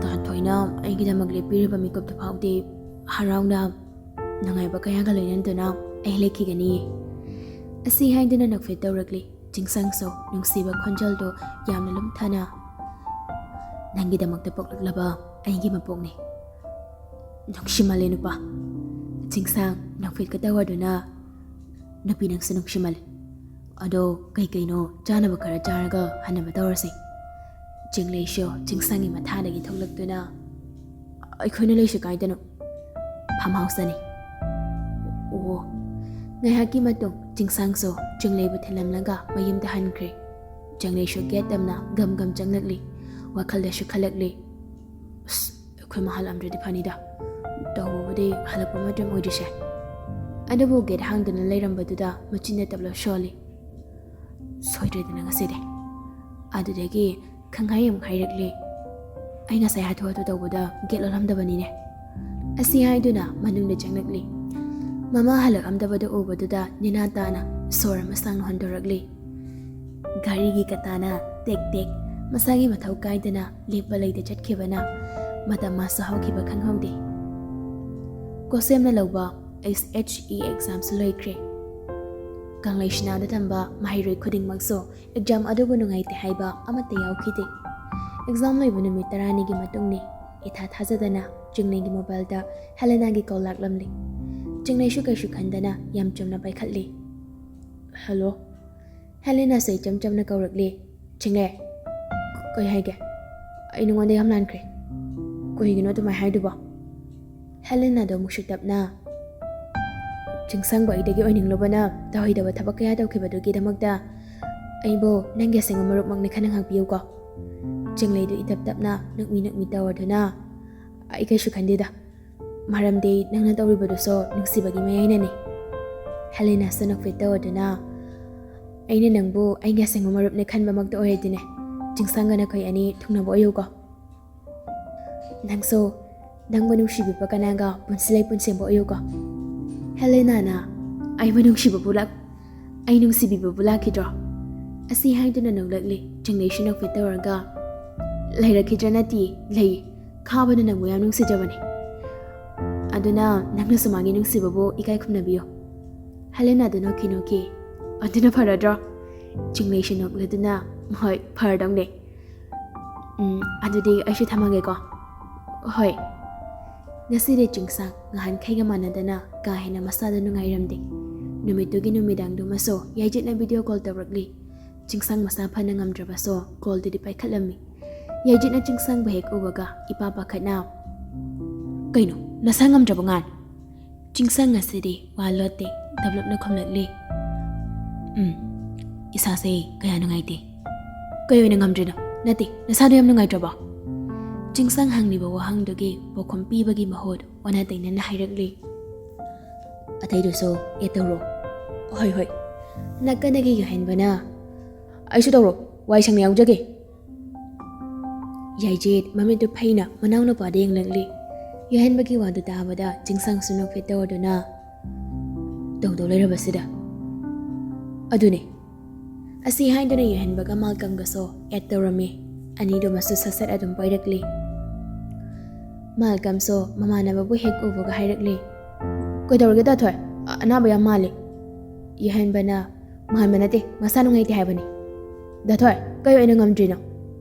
ꯗꯥ ꯊꯣꯏꯅ ꯑꯩꯒꯤꯗꯃꯛ ꯂꯦꯞꯄꯤꯔꯤꯕ ꯃꯤꯀꯨꯞꯇꯨ ꯐꯥꯎꯗꯤ ꯍꯔꯥꯎꯅ ꯅꯨꯡꯉꯥꯏꯕ ꯀꯌꯥꯒ ꯂꯣꯏꯅꯗꯨꯅ ꯑꯩ ꯂꯩꯈꯤꯒꯅꯤ꯫ ꯑꯁꯤ ꯍꯥꯏꯗꯨꯅ ꯅꯣꯛꯐꯦꯠ ꯇꯧꯔꯛꯂꯤ꯫ ꯆꯤꯡꯁꯥꯡꯁꯨ ꯅꯨꯡꯁꯤꯕ ꯈꯣꯟꯖꯦꯜꯗꯣ ꯌꯥꯝꯅ ꯂꯨꯝꯊꯅ, "ꯅꯪꯒꯤꯗꯃꯛꯇ ꯄꯣꯛꯂꯛꯂꯕ ꯑꯩꯒꯤ ꯃꯄꯣꯛꯅꯤ꯫ ꯅꯨꯡꯁꯤꯃꯜꯂꯦ ꯅꯨꯄꯥ꯫" ꯆꯤꯡꯁꯥꯡ ꯅꯣꯛꯐꯦꯠꯀ ꯇꯧꯔꯗꯨꯅ, "ꯅꯨꯄꯤ ꯅꯪꯁꯨ ꯅꯨꯡꯁꯤꯃꯜꯂꯦ꯫ ꯑꯗꯣ ꯀꯩꯀꯩꯅꯣ ꯆꯥꯅꯕ ꯈꯔ ꯆꯥꯔꯒ ꯍꯟꯅꯕ ꯇꯧꯔꯁꯤ꯫" ꯆꯤꯡꯂꯩꯁꯨ ꯆꯤꯡꯁꯥꯡꯒꯤ ꯃꯊꯥꯗꯒꯤ ꯊꯣꯛꯂꯛꯇꯨꯅ, "ꯑꯩꯈꯣꯏꯅ ꯂꯩꯁꯤ ꯀꯥꯏꯗꯅꯣ? ꯐꯥꯝ ꯍꯥꯎꯁꯇꯅꯤ꯫" ꯑꯣ꯫ ꯉꯥꯏꯍꯥꯛꯀꯤ ꯃꯇꯨꯡ ꯆꯤꯡꯁꯥꯡꯁꯨ ꯆꯤꯡꯂꯩꯕꯨ ꯊꯤꯜꯂꯝꯂꯒ ꯃꯌꯨꯝꯗ ꯍꯟꯈ꯭ꯔꯦ꯫ ꯆꯤꯡꯂꯩꯁꯨ ꯒꯦꯠ ꯇꯝꯅ ꯒꯝ ꯒꯝ ꯆꯪꯂꯛꯂꯤ꯫ ꯋꯥꯈꯜꯗꯁꯨ ꯈꯜꯂꯛꯂꯤ, "ꯑꯁ, ꯑꯩꯈꯣꯏ ꯃꯥ ꯍꯜꯂꯛꯑꯝꯗ꯭ꯔꯗꯤ ꯐꯅꯤꯗ꯫ ꯇꯧꯕꯕꯨꯗꯤ ꯍꯜꯂꯛꯄ ꯃꯇꯝ ꯑꯣꯏꯗ꯭ꯔꯤꯁꯦ꯫" ꯑꯗꯨꯕꯨ ꯒꯦꯠ ꯍꯥꯡꯗꯨꯅ ꯂꯩꯔꯝꯕꯗꯨꯗ ꯃꯆꯤꯟꯗ ꯇꯞꯂꯞ ꯁꯣꯜꯂꯤ꯫ "ꯁꯣꯏꯗ꯭ꯔꯦꯗꯅ ꯉꯁꯤꯗꯤ꯫" ꯑꯗꯨꯗꯒꯤ ꯈꯪꯍꯥꯏ ꯑꯃꯨꯛ ꯍꯥꯏꯔꯛꯂꯤ, "ꯑꯩ ꯉꯁꯥꯏ ꯍꯥꯊꯨ ꯍꯥꯊꯨ ꯇꯧꯕꯗ ꯒꯦꯠ ꯂꯣꯜꯂꯝꯗꯕꯅꯤꯅꯦ꯫" ꯑꯁꯤ ꯍꯥꯏꯗꯨꯅ ꯃꯅꯨꯡꯗ ꯆꯪꯂꯛꯂꯤ꯫ ꯃꯃꯥ ꯍꯜꯂꯛꯂꯝꯗꯕꯗꯨ ꯎꯕꯗꯨꯗ ꯅꯦꯅꯥ ꯇꯥꯅ ꯁꯣꯔ ꯑꯃ ꯁꯥꯡꯅ ꯍꯣꯟꯗꯣꯔꯛꯂꯤ꯫ ꯘꯔꯤꯒꯤ ꯀꯇꯥꯅ ꯇꯦꯛ ꯇꯦꯛ ꯃꯁꯥꯒꯤ ꯃꯊꯧ ꯀꯥꯏꯗꯅ ꯂꯦꯞꯄ ꯂꯩꯇ ꯆꯠꯈꯤꯕꯅ ꯃꯇꯝ ꯃꯥꯁꯨ ꯍꯧꯈꯤꯕ ꯈꯪꯍꯧꯗꯦ꯫ ꯀꯣꯁꯦꯝꯅ ꯂꯧꯕ ꯑꯦꯁ ꯑꯦꯆ ꯏ ꯑꯦꯛꯖꯥꯝꯁꯨ ꯂꯣꯏꯈ꯭ꯔꯦ꯫ ꯀꯪꯂꯩꯁꯅꯥꯗ ꯇꯝꯕ ꯃꯍꯩꯔꯣꯏ ꯈꯨꯗꯤꯡꯃꯛꯁꯨ ꯑꯦꯛꯖꯥꯝ ꯑꯗꯨꯕꯨ ꯅꯨꯡꯉꯥꯏꯇꯦ ꯍꯥꯏꯕ ꯑꯃꯠꯇ ꯌꯥꯎꯈꯤꯗꯦ꯫ ꯑꯦꯛꯖꯥꯝ ꯂꯣꯏꯕ ꯅꯨꯃꯤꯠ ꯇꯔꯥꯅꯤꯒꯤ ꯃꯇꯨꯡꯅꯤ꯫ ꯏꯊꯥ ꯊꯥꯖꯗꯅ ꯆꯤꯡꯂꯩꯒꯤ ꯃꯣꯕꯥꯏꯜꯗ ꯍꯦꯂꯦꯅꯥꯒꯤ ꯀꯣꯜ ꯂꯥꯛꯂꯝꯂꯤ꯫ ꯆꯤꯡꯂꯩꯁꯨ ꯀꯩꯁꯨ ꯈꯟꯗꯅ ꯌꯥꯝ ꯆꯝꯅ ꯄꯥꯏꯈꯠꯂꯤ꯫ "ꯍꯜꯂꯣ?" ꯍꯦꯂꯦꯅꯥꯁꯨ ꯏꯆꯝ ꯆꯝꯅ ꯀꯧꯔꯛꯂꯤ꯫ "ꯆꯤꯡꯂꯩ, ꯀꯩ ꯍꯥꯏꯒꯦ? ꯑꯩ ꯅꯉꯣꯟꯗ ꯌꯥꯝ ꯂꯥꯟꯈ꯭ꯔꯦ꯫ ꯀꯩꯒꯤꯅꯣ ꯑꯗꯨꯃꯥꯏꯅ ꯍꯥꯏꯗꯨꯕꯣ?" ꯍꯦꯂꯦꯅꯥꯗꯣ ꯑꯃꯨꯛꯁꯨ ꯇꯞꯅ, "ꯆꯤꯡꯁꯪꯕ ꯑꯩꯗꯒꯤ ꯑꯣꯏꯅꯤꯡꯂꯨꯕꯅ ꯇꯧꯍꯩꯗꯕ ꯊꯕꯛ ꯀꯌꯥ ꯇꯧꯈꯤꯕꯗꯨꯒꯤꯗꯃꯛꯇ ꯑꯩꯕꯨ ꯅꯪꯒꯤ ꯑꯁꯦꯡꯕ ꯃꯔꯨꯞꯃꯛꯅꯤ ꯈꯟꯅ ꯉꯥꯛꯄꯤꯌꯨꯀꯣ꯫" ꯆꯤꯡꯂꯩꯗꯨ ꯏꯇꯞ ꯇꯞꯅ ꯅꯣꯛꯃꯤ ꯅꯣꯛꯃꯤ ꯇꯧꯔꯗꯨꯅ, "ꯑꯩ ꯀꯩꯁꯨ ꯈꯟꯗꯦꯗ, ꯃꯔꯝꯗꯤ ꯅꯪꯅ ꯇꯧꯔꯤꯕꯗꯨꯁꯨ ꯅꯨꯡꯁꯤꯕꯒꯤ ꯃꯌꯥꯏꯅꯅꯤ꯫" ꯍꯦꯂꯦꯅꯥꯁꯨ ꯅꯣꯛꯐꯦꯠ ꯇꯧꯔꯗꯨꯅ, "ꯑꯩꯅ ꯅꯪꯕꯨ ꯑꯩꯒꯤ ꯑꯁꯦꯡꯕ ꯃꯔꯨꯞꯅꯤ ꯈꯟꯕꯃꯛꯇ ꯑꯣꯏꯔꯗꯤꯅꯦ, ꯆꯤꯡꯁꯪꯒ ꯅꯈꯣꯏ ꯑꯅꯤ ꯊꯨꯡꯅꯕ ꯑꯣꯏꯌꯨꯀꯣ꯫ ꯅꯪꯁꯨ ꯅꯪꯕꯨ ꯅꯨꯡꯁꯤꯕꯤꯕ ꯀꯅꯥꯒ ꯄꯨꯟꯁꯤ ꯂꯩ ꯄꯨꯟꯁꯦꯝꯕ ꯑꯣꯏꯌꯨꯀꯣ꯫" ꯍꯦꯂꯦꯅꯥꯅ, "ꯑꯩꯕꯨ ꯅꯨꯡꯁꯤꯕꯕꯨ ꯂꯥꯛ-, ꯑꯩ ꯅꯨꯡꯁꯤꯕꯤꯕꯕꯨ ꯂꯥꯛꯈꯤꯗ꯭ꯔꯣ?" ꯑꯁꯤ ꯍꯥꯏꯗꯨꯅ ꯅꯣꯛꯂꯛꯂꯤ꯫ ꯆꯤꯡꯂꯩꯁꯨ ꯅꯣꯛꯐꯦꯠ ꯇꯧꯔꯒ, "ꯂꯩꯔꯛꯈꯤꯗ꯭ꯔꯥ ꯅꯠꯇꯦ, ꯂꯩ꯫ ꯈꯥꯕꯅ ꯅꯪꯕꯨ ꯌꯥꯝ ꯅꯨꯡꯁꯤꯖꯕꯅꯤ꯫ ꯑꯗꯨꯅ ꯅꯪꯅꯁꯨ ꯃꯥꯒꯤ ꯅꯨꯡꯁꯤꯕꯕꯨ ꯏꯀꯥꯏ ꯈꯨꯝꯅꯕꯤꯌꯨ꯫" ꯍꯦꯂꯦꯅꯥꯗꯨ ꯅꯣꯛꯈꯤ ꯅꯣꯛꯈꯤ꯫ "ꯑꯗꯨꯅ ꯐꯔꯗ꯭ꯔꯣ?" ꯆꯤꯡꯂꯩꯁꯨ ꯅꯣꯛꯂꯗꯨꯅ, "ꯍꯣꯏ, ꯐꯔꯗꯧꯅꯦ꯫ ꯎꯝ, ꯑꯗꯨꯗꯤ ꯑꯩꯁꯨ ꯊꯝꯃꯒꯦꯀꯣ꯫" "ꯍꯣꯏ꯫" ꯉꯁꯤꯗꯤ ꯆꯤꯡꯁꯥꯡ ꯉꯍꯥꯟꯈꯩꯒ ꯃꯥꯟꯅꯗꯅ ꯀꯥ ꯍꯦꯟꯅ ꯃꯁꯥꯗ ꯅꯨꯡꯉꯥꯏꯔꯝꯗꯦ꯫ ꯅꯨꯃꯤꯠꯇꯨꯒꯤ ꯅꯨꯃꯤꯗꯥꯡꯗꯨꯃꯁꯨ ꯌꯥꯏꯖꯤꯠꯅ ꯚꯤꯗꯤꯑꯣ ꯀꯣꯜ ꯇꯧꯔꯛꯂꯤ꯫ ꯆꯤꯡꯁꯥꯡ ꯃꯁꯥ ꯐꯅ ꯉꯝꯗ꯭ꯔꯕꯁꯨ ꯀꯣꯜꯗꯨꯗꯤ ꯄꯥꯏꯈꯠꯂꯝꯃꯤ꯫ ꯌꯥꯏꯖꯤꯠꯅ ꯆꯤꯡꯁꯥꯡꯕꯨ ꯍꯦꯛ ꯎꯕꯒ ꯏꯄꯥ ꯄꯥꯈꯠꯅ, "ꯀꯩꯅꯣ, ꯅꯁꯥ ꯉꯝꯗ꯭ꯔꯕ ꯉꯥꯟ?" ꯆꯤꯡꯁꯥꯡ ꯉꯁꯤꯗꯤ ꯋꯥ ꯂꯣꯠꯇꯦ, ꯇꯞꯂꯞꯅ ꯈꯨꯝꯂꯛꯂꯤ꯫ "ꯎꯝ, ꯏꯁꯥꯁꯦ ꯀꯌꯥ ꯅꯨꯡꯉꯥꯏꯇꯦ꯫" "ꯀꯩ ꯑꯣꯏꯅ ꯉꯝꯗ꯭ꯔꯤꯅꯣ? ꯅꯠꯇꯦ, ꯅꯁꯥꯗꯣ ꯌꯥꯝ ꯅꯨꯡꯉꯥꯏꯇ꯭ꯔꯕꯣ?" ꯆꯤꯡꯁꯥꯡ ꯍꯪꯂꯤꯕ ꯋꯥꯍꯪꯗꯨꯒꯤ ꯄꯥꯎꯈꯨꯝ ꯄꯤꯕꯒꯤ ꯃꯍꯨꯠ ꯑꯣꯟꯅ ꯇꯩꯅꯅ ꯍꯥꯏꯔꯛꯂꯤ꯫ "ꯑꯇꯩꯗꯨꯁꯨ ꯑꯦꯗ ꯇꯧꯔꯣ꯫" "ꯍꯣꯏ, ꯍꯣꯏ꯫" ꯅꯥꯀꯟꯗꯒꯤ ꯌꯨꯍꯦꯟꯕꯅ, "ꯑꯩꯁꯨ ꯇꯧꯔꯣ, ꯋꯥꯏ ꯁꯪꯅ ꯌꯥꯎꯖꯒꯦ꯫" ꯌꯥꯏꯖꯤꯠ ꯃꯃꯤꯠꯇꯨ ꯐꯩꯅ ꯃꯅꯥꯎꯅꯨꯄꯥꯗ ꯌꯦꯡꯂꯛꯂꯤ꯫ ꯌꯨꯍꯦꯟꯕꯒꯤ ꯋꯥꯗꯨ ꯇꯥꯕꯗ ꯆꯤꯡꯁꯥꯡꯁꯨ ꯅꯣꯛꯐꯦꯠ ꯇꯧꯔꯗꯨꯅ, "ꯇꯧꯗꯧ ꯂꯩꯔꯕꯁꯤꯗ꯫" "ꯑꯗꯨꯅꯦ, ꯑꯁꯤ ꯍꯥꯏꯗꯨꯅ ꯌꯨꯍꯦꯟꯕꯒ ꯃꯥꯜꯀꯝꯒꯁꯨ ꯑꯦꯗ ꯇꯧꯔꯝꯃꯤ꯫ ꯑꯅꯤꯗꯨꯃꯁꯨ ꯁꯠ ꯁꯠ ꯑꯗꯨꯝ ꯄꯥꯏꯔꯛꯂꯤ꯫ ꯃꯥꯜꯀꯝꯁꯨ ꯃꯃꯥꯟꯅꯕꯕꯨ ꯍꯦꯛ ꯎꯕꯒ ꯍꯥꯏꯔꯛꯂꯤ, "ꯀꯩꯗꯧꯔꯒꯦ ꯗꯥꯊꯣꯏ? ꯑ-, ꯑꯅꯥꯕ ꯌꯥꯝ ꯃꯥꯜꯂꯤ꯫" ꯌꯨꯍꯦꯟꯕꯅ, "ꯃꯥꯟꯕ ꯅꯠꯇꯦ, ꯃꯁꯥ ꯅꯨꯡꯉꯥꯏꯇꯦ ꯍꯥꯏꯕꯅꯤ꯫" "ꯗꯥꯊꯣꯏ, ꯀꯩ ꯑꯣꯏꯅ ꯉꯝꯗ꯭ꯔꯤꯅꯣ?"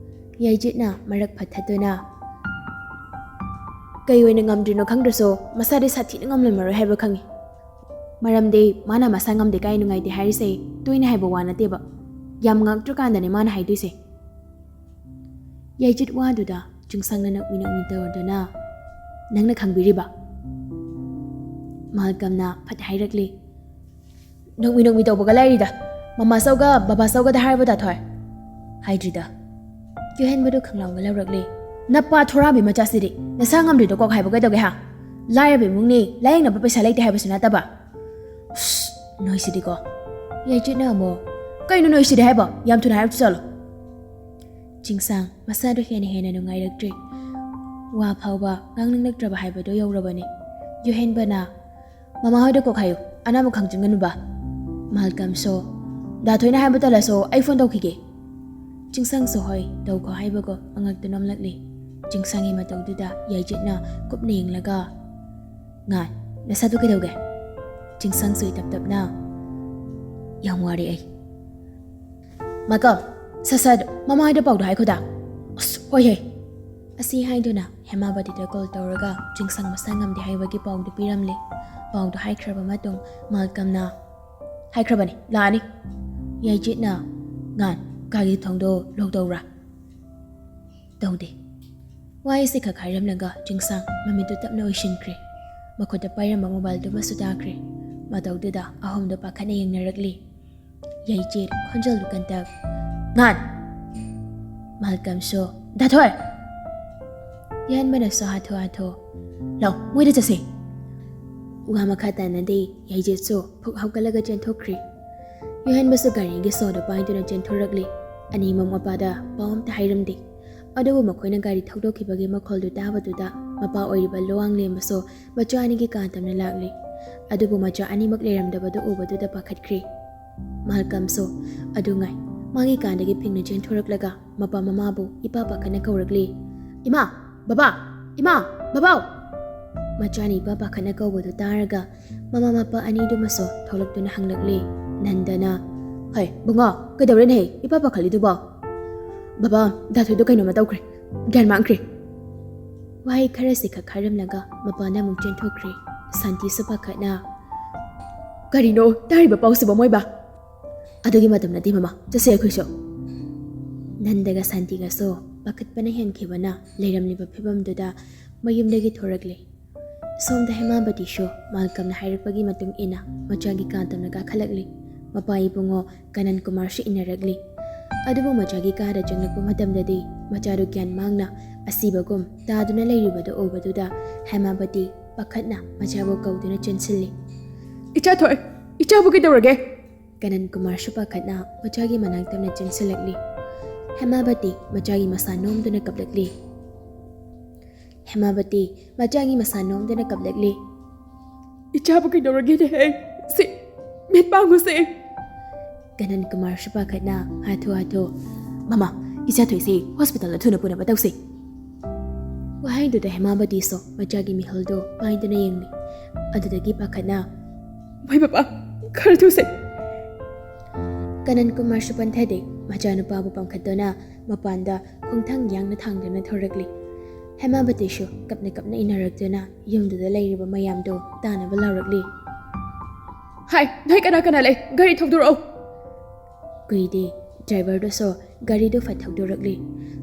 ꯌꯥꯏꯖꯤꯠꯅ ꯃꯔꯛ ꯐꯠꯊꯗꯨꯅ, "ꯀꯩ ꯑꯣꯏꯅ ꯉꯝꯗ꯭ꯔꯤꯅꯣ ꯈꯪꯗ꯭ꯔꯁꯨ ꯃꯁꯥꯗꯤ ꯁꯥꯊꯤꯅ ꯉꯝꯂꯝꯃꯔꯣꯏ ꯍꯥꯏꯕ ꯈꯪꯉꯤ꯫ ꯃꯔꯝꯗꯤ ꯃꯥꯅ ꯃꯁꯥ ꯉꯝꯗꯦ ꯀꯥꯏ ꯅꯨꯡꯉꯥꯏꯇꯦ ꯍꯥꯏꯔꯤꯁꯦ ꯇꯣꯏꯅ ꯍꯥꯏꯕ ꯋꯥ ꯅꯠꯇꯦꯕ꯫ ꯌꯥꯝ ꯉꯛꯇ꯭ꯔꯀꯥꯟꯗꯅꯦ ꯃꯥꯅ ꯍꯥꯏꯗꯣꯏꯁꯦ꯫" ꯌꯥꯏꯖꯤꯠ ꯋꯥꯗꯨꯗ ꯆꯤꯡꯁꯪꯅ ꯅꯣꯛꯃꯤ ꯅꯣꯛꯃꯤ ꯇꯧꯔꯗꯨꯅ, "ꯅꯪꯅ ꯈꯪꯕꯤꯔꯤꯕ?" ꯃꯥꯜꯀꯝꯅ ꯐꯠ ꯍꯥꯏꯔꯛꯂꯤ, "ꯅꯣꯛꯃꯤ ꯅꯣꯛꯃꯤ ꯇꯧꯕꯒ ꯂꯥꯏꯔꯤꯗ, ꯃꯃꯥꯆꯧꯒ ꯕꯕꯥꯆꯧꯒꯗ ꯍꯥꯏꯔꯕ ꯗꯥꯊꯣꯏ?" "ꯍꯥꯏꯗ꯭ꯔꯤꯗ꯫" ꯌꯨꯍꯦꯟꯕꯗꯨ ꯈꯪꯂꯥꯎꯅ ꯂꯧꯔꯛꯂꯤ꯫ "ꯅꯄꯥ ꯊꯣꯔꯥꯕꯤ ꯃꯆꯥꯁꯤꯗꯤ ꯅꯁꯥ ꯉꯝꯗ꯭ꯔꯤꯗꯣ ꯀꯣꯛ ꯍꯥꯏꯕ ꯀꯩꯗꯧꯒꯦ ꯍꯥ? ꯂꯥꯏꯔꯕ ꯏꯃꯨꯡꯅꯤ, ꯂꯥꯏꯌꯦꯡꯅꯕ ꯄꯩꯁꯥ ꯂꯩꯇꯦ ꯍꯥꯏꯕꯁꯨ ꯅꯠꯇꯕ꯫" "ꯎꯁ, ꯅꯣꯏꯁꯤꯗꯤꯀꯣ꯫" ꯌꯥꯏꯖꯤꯠꯅ ꯑꯃꯨꯛ, "ꯀꯩꯅꯣ ꯅꯣꯏꯁꯤꯗꯤ ꯍꯥꯏꯕꯣ? ꯌꯥꯝ ꯊꯨꯅ ꯍꯥꯏꯔꯛꯇꯨ ꯆꯠꯂꯣ꯫" ꯆꯤꯡꯁꯥꯡ ꯃꯁꯥꯗꯣ ꯍꯦꯟꯅ ꯍꯦꯟꯅ ꯅꯨꯡꯉꯥꯏꯔꯛꯇ꯭ꯔꯦ꯫ ꯋꯥ ꯐꯥꯎꯕ ꯉꯥꯡꯅꯤꯡꯂꯛꯇ꯭ꯔꯕ ꯍꯥꯏꯕꯗꯣ ꯌꯧꯔꯕꯅꯤ꯫ ꯌꯨꯍꯦꯟꯕꯅ, "ꯃꯃꯥ ꯍꯣꯏꯗ ꯀꯣꯛ ꯍꯥꯏꯌꯨ, ꯑꯅꯥꯕ ꯈꯪꯖꯤꯟꯒꯅꯨꯕ꯫" ꯃꯥꯜꯀꯝꯁꯨ, "ꯗꯥꯊꯣꯏꯅ ꯍꯥꯏꯕ ꯇꯜꯂꯁꯨ ꯑꯩ ꯐꯣꯟ ꯇꯧꯈꯤꯒꯦ꯫" ꯆꯤꯡꯁꯪꯁꯨ ꯍꯣꯏ ꯇꯧꯈꯣ ꯍꯥꯏꯕꯒꯨꯝ ꯑꯉꯛꯇ ꯅꯣꯝꯂꯛꯂꯤ꯫ ꯆꯤꯡꯁꯪꯒꯤ ꯃꯇꯧꯗꯨꯗ ꯌꯥꯏꯖꯤꯠꯅ ꯀꯨꯞꯅ ꯌꯦꯡꯂꯒ, "ꯉꯥꯟ, ꯅꯁꯥꯗꯨ ꯀꯩꯗꯧꯒꯦ?" ꯆꯤꯡꯁꯪꯁꯨ ꯏꯇꯞ ꯇꯞꯅ, "ꯌꯥꯝ ꯋꯥꯔꯦ ꯑꯩ꯫" "ꯃꯥꯜꯀꯝ, ꯁꯠ ꯁꯠ ꯃꯃꯥ ꯍꯣꯏꯗ ꯄꯥꯎꯗꯣ ꯍꯥꯏꯈꯣꯗ꯫" "ꯑꯁ, ꯍꯣꯏ ꯍꯦ꯫" ꯑꯁꯤ ꯍꯥꯏꯗꯨꯅ ꯍꯦꯃꯥꯕꯇꯤꯗ ꯀꯣꯜ ꯇꯧꯔꯒ ꯆꯤꯡꯁꯪ ꯃꯁꯥ ꯉꯝꯗꯦ ꯍꯥꯏꯕꯒꯤ ꯄꯥꯎꯗꯨ ꯄꯤꯔꯝꯂꯦ꯫ ꯄꯥꯎꯗꯨ ꯍꯥꯏꯈ꯭ꯔꯕ ꯃꯇꯨꯡ ꯃꯥꯜꯀꯝꯅ, "ꯍꯥꯏꯈ꯭ꯔꯕꯅꯤ, ꯂꯥꯛꯑꯅꯤ꯫" ꯌꯥꯏꯖꯤꯠꯅ, "ꯉꯥꯟ, ꯀꯥꯒꯤ ꯊꯣꯡꯗꯣ ꯂꯣꯛ ꯇꯧꯕ꯭ꯔꯥ?" "ꯇꯧꯗꯦ꯫" ꯋꯥꯍꯩꯁꯦ ꯈꯛ ꯍꯥꯏꯔꯝꯂꯒ ꯆꯤꯡꯁꯥꯡ ꯃꯃꯤꯠꯇꯨ ꯇꯞꯅ ꯑꯣꯏꯁꯤꯟꯈ꯭ꯔꯦ꯫ ꯃꯈꯨꯠꯇ ꯄꯥꯏꯔꯝꯕ ꯃꯣꯕꯥꯏꯜꯗꯨꯃꯁꯨ ꯇꯥꯈ꯭ꯔꯦ꯫ ꯃꯇꯧꯗꯨꯗ ꯑꯍꯨꯝꯗꯨ ꯄꯥꯈꯠꯅ ꯌꯦꯡꯅꯔꯛꯂꯤ꯫ ꯌꯥꯏꯖꯤꯠ ꯈꯣꯟꯖꯦꯜꯗꯨ ꯀꯟꯇꯛ, "ꯉꯥꯟ!" ꯃꯥꯜꯀꯝꯁꯨ, "ꯗꯥꯊꯣꯏ!" ꯌꯥꯟꯕꯅꯁꯨ ꯍꯥꯊꯨ ꯍꯥꯊꯨ, "ꯂꯥꯎ, ꯃꯣꯏꯗ ꯆꯠꯁꯦ!" ꯋꯥ ꯃꯈꯥ ꯇꯥꯅꯗꯦ꯫ ꯌꯥꯏꯖꯤꯠꯁꯨ ꯐꯨꯛ ꯍꯧꯒꯠꯂꯒ ꯆꯦꯟꯊꯣꯛꯈ꯭ꯔꯦ꯫ ꯌꯨꯍꯦꯟꯕꯁꯨ ꯒꯥꯔꯤꯒꯤ ꯁꯣꯗꯨ ꯄꯥꯏꯗꯨꯅ ꯆꯦꯟꯊꯣꯔꯛꯂꯦ꯫ ꯑꯅꯤꯃꯛ ꯃꯄꯥꯗ ꯄꯥꯎ ꯑꯝꯇ ꯍꯥꯏꯔꯝꯗꯦ꯫ ꯑꯗꯨꯕꯨ ꯃꯈꯣꯏꯅ ꯒꯥꯔꯤ ꯊꯧꯗꯣꯛꯈꯤꯕꯒꯤ ꯃꯈꯣꯜꯗꯨ ꯇꯥꯕꯗꯨꯗ ꯃꯄꯥ ꯑꯣꯏꯔꯤꯕ ꯂꯨꯋꯥꯡꯂꯦꯝꯕꯁꯨ ꯃꯆꯥ ꯑꯅꯤꯒꯤ ꯀꯥ ꯇꯝꯅ ꯂꯥꯛꯂꯦ꯫ ꯑꯗꯨꯕꯨ ꯃꯆꯥ ꯑꯅꯤꯃꯛ ꯂꯩꯔꯝꯗꯕꯗꯨ ꯎꯕꯗꯨꯗ ꯄꯥꯈꯠꯈ꯭ꯔꯦ꯫ ꯃꯥꯜꯀꯝꯁꯨ ꯑꯗꯨ ꯉꯥꯏ꯫ ꯃꯥꯒꯤ ꯀꯥꯗꯒꯤ ꯐꯤꯡꯅ ꯆꯦꯟꯊꯣꯔꯛꯂꯒ ꯃꯄꯥ ꯃꯃꯥꯕꯨ ꯏꯄꯥ ꯄꯥꯈꯠꯅ ꯀꯧꯔꯛꯂꯤ꯫ "ꯏꯃꯥ! ꯕꯕꯥ! ꯏꯃꯥ! ꯕꯕꯥꯎ!" ꯃꯆꯥꯅ ꯏꯄꯥ ꯄꯥꯈꯠꯅ ꯀꯧꯕꯗꯨ ꯇꯥꯔꯒ ꯃꯃꯥ ꯃꯄꯥ ꯑꯅꯤꯗꯨꯃꯁꯨ ꯊꯣꯛꯂꯛꯇꯨꯅ ꯍꯪꯂꯛꯂꯤ꯫ ꯅꯟꯗꯅ, "ꯍꯩ, ꯕꯨꯡꯉꯣ, ꯀꯩꯗꯧꯔꯦꯅꯦ ꯍꯩ, ꯏꯄꯥ ꯄꯥꯈꯠꯂꯤꯗꯨꯕꯣ?" "ꯕꯕꯥ, ꯗꯥ ꯊꯣꯏꯗꯣ ꯀꯩꯅꯣꯝꯃ ꯇꯧꯈ꯭ꯔꯦ, ꯒ꯭ꯌꯥꯟ ꯃꯥꯡꯈ꯭ꯔꯦ꯫" ꯋꯥꯍꯩ ꯈꯔꯁꯤ ꯈꯛ ꯍꯥꯏꯔꯝꯂꯒ ꯃꯄꯥꯟꯗ ꯑꯃꯨꯛ ꯆꯦꯟꯊꯣꯛꯈ꯭ꯔꯦ꯫ ꯁꯥꯟꯇꯤꯁꯨ ꯄꯥꯈꯠꯅ, "ꯀꯔꯤꯅꯣ ꯇꯥꯔꯤꯕ ꯄꯥꯎꯁꯤꯕꯣ ꯃꯣꯏꯕ?" "ꯑꯗꯨꯒꯤ ꯃꯇꯝ ꯅꯠꯇꯦ ꯃꯃꯥ, ꯆꯠꯁꯦ ꯑꯩꯈꯣꯏꯁꯨ꯫" ꯅꯟꯗꯒ ꯁꯥꯟꯇꯤꯒꯁꯨ ꯄꯥꯈꯠꯄꯅ ꯍꯦꯟꯈꯤꯕꯅ ꯂꯩꯔꯝꯂꯤꯕ ꯐꯤꯕꯝꯗꯨꯗ ꯃꯌꯨꯝꯗꯒꯤ ꯊꯣꯔꯛꯂꯦ꯫ ꯁꯣꯝꯗ ꯍꯦꯃꯥꯕꯇꯤꯁꯨ ꯃꯥꯜꯀꯝꯅ ꯍꯥꯏꯔꯛꯄꯒꯤ ꯃꯇꯨꯡ ꯏꯟꯅ ꯃꯆꯥꯒꯤ ꯀꯥ ꯇꯝꯅ ꯀꯥꯈꯠꯂꯛꯂꯤ꯫ ꯃꯄꯥ ꯏꯕꯨꯡꯉꯣ ꯀꯅꯟ ꯀꯨꯃꯥꯔꯁꯨ ꯏꯟꯅꯔꯛꯂꯤ꯫ ꯑꯗꯨꯕꯨ ꯃꯆꯥꯒꯤ ꯀꯥꯗ ꯆꯪꯂꯛꯄ ꯃꯇꯝꯗꯗꯤ ꯃꯆꯥꯗꯨ ꯒ꯭ꯌꯥꯟ ꯃꯥꯡꯅ ꯑꯁꯤꯕꯒꯨꯝ ꯇꯥꯗꯨꯅ ꯂꯩꯔꯤꯕꯗꯨ ꯎꯕꯗꯨꯗ ꯍꯦꯃꯥꯕꯇꯤ ꯄꯥꯈꯠꯅ ꯃꯆꯥꯕꯨ ꯀꯧꯗꯨꯅ ꯆꯦꯟꯁꯤꯜꯂꯤ꯫ "ꯏꯆꯥ ꯊꯣꯏ, ꯏꯆꯥꯕꯨ ꯀꯩꯗꯧꯔꯒꯦ?" ꯀꯅꯟ ꯀꯨꯃꯥꯔꯁꯨ ꯄꯥꯈꯠꯅ ꯃꯆꯥꯒꯤ ꯃꯅꯥꯛ ꯇꯝꯅ ꯆꯦꯟꯁꯤꯜꯂꯛꯂꯤ꯫ ꯍꯦꯃꯥꯕꯇꯤ ꯃꯆꯥꯒꯤ ꯃꯁꯥ ꯅꯣꯝꯗꯨꯅ ꯀꯞꯂꯛꯂꯤ꯫ ꯍꯦꯃꯥꯕꯇꯤ ꯃꯆꯥꯒꯤ ꯃꯁꯥ ꯅꯣꯝꯗꯨꯅ ꯀꯞꯂꯛꯂꯤ꯫ "ꯏꯆꯥꯕꯨ ꯀꯩꯗꯧꯔꯒꯦꯅꯦ ꯍꯦ? ꯁꯤ, ꯃꯤꯠ ꯄꯥꯡꯉꯨꯁꯦ꯫" ꯀꯅꯟ ꯀꯨꯃꯥꯔꯁꯨ ꯄꯥꯈꯠꯅ ꯍꯥꯊꯨ ꯍꯥꯊꯨ, "ꯃꯃꯥ, ꯏꯆꯥ ꯊꯣꯏꯁꯦ ꯍꯣꯁꯄꯤꯇꯥꯜꯗ ꯊꯨꯅ ꯄꯨꯅꯕ ꯇꯧꯁꯦ꯫" ꯋꯥꯍꯩꯗꯨꯗ ꯍꯦꯃꯥꯕꯇꯤꯁꯨ ꯃꯆꯥꯒꯤ ꯃꯤꯍꯨꯜꯗꯨ ꯄꯥꯏꯗꯨꯅ ꯌꯦꯡꯂꯤ꯫ ꯑꯗꯨꯗꯒꯤ ꯄꯥꯈꯠꯅ, "ꯃꯣꯏ ꯕꯕꯥ, ꯈꯔ ꯊꯨꯁꯦ꯫" ꯀꯅꯟ ꯀꯨꯃꯥꯔꯁꯨ ꯄꯟꯊꯗꯦ꯫ ꯃꯆꯥꯅꯨꯄꯥꯕꯨ ꯄꯥꯡꯈꯠꯇꯨꯅ ꯃꯄꯥꯟꯗ ꯈꯣꯡꯊꯥꯡ ꯌꯥꯡꯅ ꯊꯥꯡꯗꯨꯅ ꯊꯣꯔꯛꯂꯤ꯫ ꯍꯦꯃꯥꯕꯇꯤꯁꯨ ꯀꯞꯅ ꯀꯞꯅ ꯏꯟꯅꯔꯛꯇꯨꯅ ꯌꯨꯝꯗꯨꯗ ꯂꯩꯔꯤꯕ ꯃꯌꯥꯝꯗꯨ ꯇꯥꯅꯕ ꯂꯥꯎꯔꯛꯂꯤ꯫ "ꯍꯥꯏ, ꯅꯣꯏ ꯀꯅꯥ ꯀꯅꯥ ꯂꯩ? ꯒꯥꯔꯤ ꯊꯧꯗꯣꯔꯛꯑꯣ!" ꯀꯨꯏꯗꯦ, ꯗ꯭ꯔꯥꯏꯚꯔꯗꯨꯁꯨ ꯒꯥꯔꯤꯗꯨ ꯐꯠ ꯊꯧꯗꯣꯔꯛꯂꯤ꯫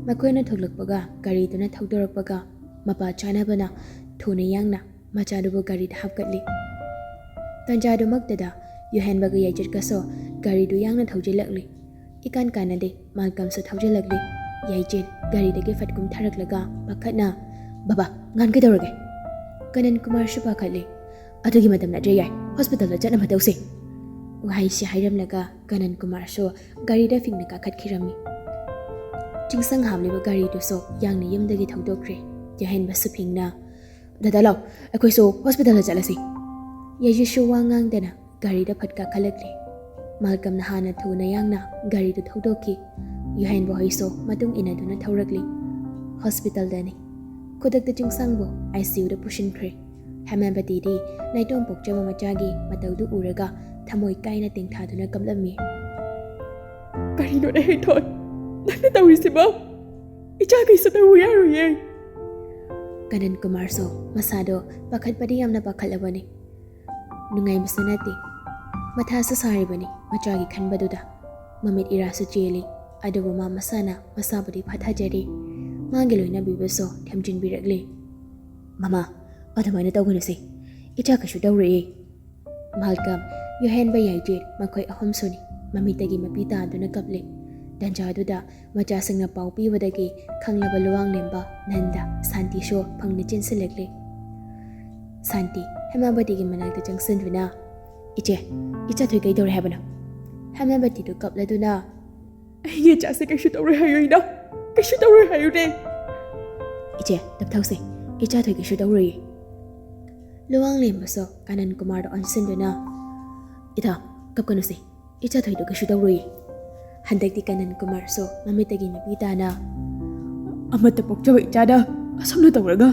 ꯃꯈꯣꯏꯅ ꯊꯣꯛꯂꯛꯄꯒ ꯒꯥꯔꯤꯗꯨꯅ ꯊꯧꯗꯣꯔꯛꯄꯒ ꯃꯄꯥ ꯆꯥꯅꯕꯅ ꯊꯨꯅ ꯌꯥꯡꯅ ꯃꯆꯥꯗꯨꯕꯨ ꯒꯥꯔꯤꯗ ꯍꯥꯞꯀꯠꯂꯤ꯫ ꯇꯟꯖꯥꯗꯨꯃꯛꯇꯗ ꯌꯨꯍꯦꯟꯕꯒ ꯌꯥꯏꯆꯠꯀꯁꯨ ꯒꯥꯔꯤꯗꯨ ꯌꯥꯡꯅ ꯊꯧꯖꯤꯜꯂꯛꯂꯤ꯫ ꯏꯀꯥꯟ ꯀꯥꯟꯅꯗꯦ, ꯃꯥꯜꯀꯝꯁꯨ ꯊꯧꯖꯤꯜꯂꯛꯂꯤ꯫ ꯌꯥꯏꯆꯦꯠ ꯒꯥꯔꯤꯗꯒꯤ ꯐꯠ ꯀꯨꯝꯊꯔꯛꯂꯒ ꯄꯥꯈꯠꯅ, "ꯕꯕꯥ, ꯉꯥꯟ ꯀꯩꯗꯧꯔꯒꯦ?" ꯀꯅꯟ ꯀꯨꯃꯥꯔꯁꯨ ꯄꯥꯈꯠꯂꯤ꯫ "ꯑꯗꯨꯒꯤ ꯃꯇꯝ ꯅꯠꯇ꯭ꯔꯦ ꯌꯥꯏ, ꯍꯣꯁꯄꯤꯇꯥꯜꯗ ꯆꯠꯅꯕ ꯇꯧꯁꯦ꯫" ꯋꯥꯍꯩꯁꯤ ꯍꯥꯏꯔꯝꯂꯒ ꯀꯅꯟ ꯀꯨꯃꯥꯔꯁꯨ ꯒꯥꯔꯤꯗ ꯐꯤꯡꯅ ꯀꯥꯈꯠꯈꯤꯔꯝꯃꯤ꯫ ꯆꯤꯡꯁꯪ ꯍꯥꯞꯂꯤꯕ ꯒꯥꯔꯤꯗꯨꯁꯨ ꯌꯥꯡꯅ ꯌꯨꯝꯗꯒꯤ ꯊꯧꯗꯣꯛꯈ꯭ꯔꯦ꯫ ꯌꯨꯍꯦꯟꯕꯁꯨ ꯐꯤꯡꯅ, "ꯗꯗꯥ ꯂꯥꯎ, ꯑꯩꯈꯣꯏꯁꯨ ꯍꯣꯁꯄꯤꯇꯥꯜꯗ ꯆꯠꯂꯁꯤ꯫" ꯌꯥꯏꯆꯦꯠꯁꯨ ꯋꯥ ꯉꯥꯡꯗꯅ ꯒꯥꯔꯤꯗ ꯐꯠ ꯀꯥꯈꯠꯂꯛꯂꯦ꯫ ꯃꯥꯜꯀꯝꯅ ꯍꯥꯟꯅ ꯊꯨꯅ ꯌꯥꯡꯅ ꯒꯥꯔꯤꯗꯨ ꯊꯧꯗꯣꯛꯈꯤ꯫ ꯌꯨꯍꯦꯟꯕ ꯍꯣꯏꯁꯨ ꯃꯇꯨꯡ ꯏꯟꯅꯗꯨꯅ ꯊꯧꯔꯛꯂꯤ꯫ ꯍꯣꯁꯄꯤꯇꯥꯜꯗꯅꯤ꯫ ꯈꯨꯗꯛꯇ ꯆꯤꯡꯁꯥꯡꯕꯨ ꯑꯥꯏ ꯁꯤ ꯌꯨꯗ ꯄꯨꯁꯤꯟꯈ꯭ꯔꯦ꯫ ꯍꯦꯃꯥꯕꯇꯤꯗꯤ ꯅꯥꯏꯇꯣꯝ ꯄꯣꯛꯆꯕ ꯃꯆꯥꯒꯤ ꯃꯇꯧꯗꯨ ꯎꯔꯒ ꯊꯃꯣꯏ ꯀꯥꯏꯅ ꯇꯦꯡꯊꯥꯗꯨꯅ ꯀꯞꯂꯝꯃꯤ꯫ "ꯀꯔꯤꯅꯣꯅꯦ ꯍꯦꯊꯣꯏ, ꯅꯪꯅ ꯇꯧꯔꯤꯁꯤꯕꯣ? ꯏꯆꯥ ꯀꯩꯁꯨ ꯇꯧꯕ ꯌꯥꯔꯣꯏꯌꯦ!" ꯀꯅꯟ ꯀꯨꯃꯥꯔꯁꯨ ꯃꯁꯥꯗꯣ ꯄꯥꯈꯠꯄꯗꯤ ꯌꯥꯝꯅ ꯄꯥꯈꯠꯂꯕꯅꯤ꯫ ꯅꯨꯡꯉꯥꯏꯕꯁꯨ ꯅꯠꯇꯦ, ꯃꯊꯥꯁꯨ ꯁꯥꯔꯤꯕꯅꯤ ꯃꯆꯥꯒꯤ ꯈꯟꯕꯗꯨꯗ꯫ ꯃꯃꯤꯠ ꯏꯔꯥꯁꯨ ꯆꯦꯜꯂꯤ, ꯑꯗꯨꯕꯨ ꯃꯥ ꯃꯁꯥꯅ ꯃꯁꯥꯕꯨꯗꯤ ꯐꯥꯊꯖꯔꯤ꯫ ꯃꯥꯒꯤ ꯂꯣꯏꯅꯕꯤꯕꯨꯁꯨ ꯊꯦꯝꯖꯤꯟꯕꯤꯔꯛꯂꯤ꯫ "ꯃꯃꯥ, ꯑꯗꯨꯃꯥꯏꯅ ꯇꯧꯒꯅꯨꯁꯦ, ꯏꯆꯥ ꯀꯩꯁꯨ ꯇꯧꯔꯣꯏꯌꯦ꯫" ꯃꯥꯜꯀꯝ, ꯌꯨꯍꯦꯟꯕ, ꯌꯥꯏꯖꯤꯠ, ꯃꯈꯣꯏ ꯑꯍꯨꯝꯁꯨꯅꯤ ꯃꯃꯤꯠꯇꯒꯤ ꯃꯄꯤ ꯇꯥꯗꯨꯅ ꯀꯞꯂꯤ꯫ ꯇꯟꯖꯥꯗꯨꯗ ꯃꯆꯥꯁꯤꯡꯅ ꯄꯥꯎ ꯄꯤꯕꯗꯒꯤ ꯈꯪꯂꯕ ꯂꯨꯋꯥꯡꯂꯦꯝꯕ, ꯅꯟꯗ, ꯁꯥꯟꯇꯤꯁꯨ ꯐꯪꯅ ꯆꯦꯟꯁꯤꯜꯂꯛꯂꯤ꯫ ꯁꯥꯟꯇꯤ ꯍꯦꯃꯥꯕꯇꯤꯒꯤ ꯃꯅꯥꯛꯇ ꯆꯪꯁꯤꯟꯗꯨꯅ, "ꯏꯆꯦ, ꯏꯆꯥꯊꯣꯏ ꯀꯩꯗꯧꯔꯦ ꯍꯥꯏꯕꯅꯣ?" ꯍꯦꯃꯥꯕꯇꯤꯗꯨ ꯀꯞꯂꯗꯨꯅ, "ꯑꯩꯒꯤ ꯏꯆꯥꯁꯦ ꯀꯩꯁꯨ ꯇꯧꯔꯣꯏ ꯍꯥꯏꯌꯨ, ꯏꯅꯥꯎ, ꯀꯩꯁꯨ ꯇꯧꯔꯣꯏ ꯍꯥꯏꯌꯨꯅꯦ!" "ꯏꯆꯦ, ꯇꯞꯊꯧꯁꯦ, ꯏꯆꯥꯊꯣꯏ ꯀꯩꯁꯨ ꯇꯧꯔꯣꯏꯌꯦ꯫" ꯂꯨꯋꯥꯡꯂꯦꯝꯕꯁꯨ ꯀꯥꯅꯟ ꯀꯨꯃꯥꯔꯗ ꯑꯣꯟꯁꯤꯟꯗꯨꯅ, "ꯏꯇꯥꯎ, ꯀꯞꯀꯅꯨꯁꯦ, ꯏꯆꯥꯊꯣꯏꯗꯣ ꯀꯩꯁꯨ ꯇꯧꯔꯣꯏꯌꯦ꯫" ꯍꯟꯗꯛꯇꯤ ꯀꯥꯅꯟ ꯀꯨꯃꯥꯔꯁꯨ ꯃꯃꯤꯠꯇꯒꯤ ꯃꯄꯤ ꯇꯥꯅ, "ꯑꯃꯠꯇ ꯄꯣꯛꯆꯕ ꯏꯆꯥꯗ ꯑꯁꯨꯝꯅ ꯇꯧꯔꯒ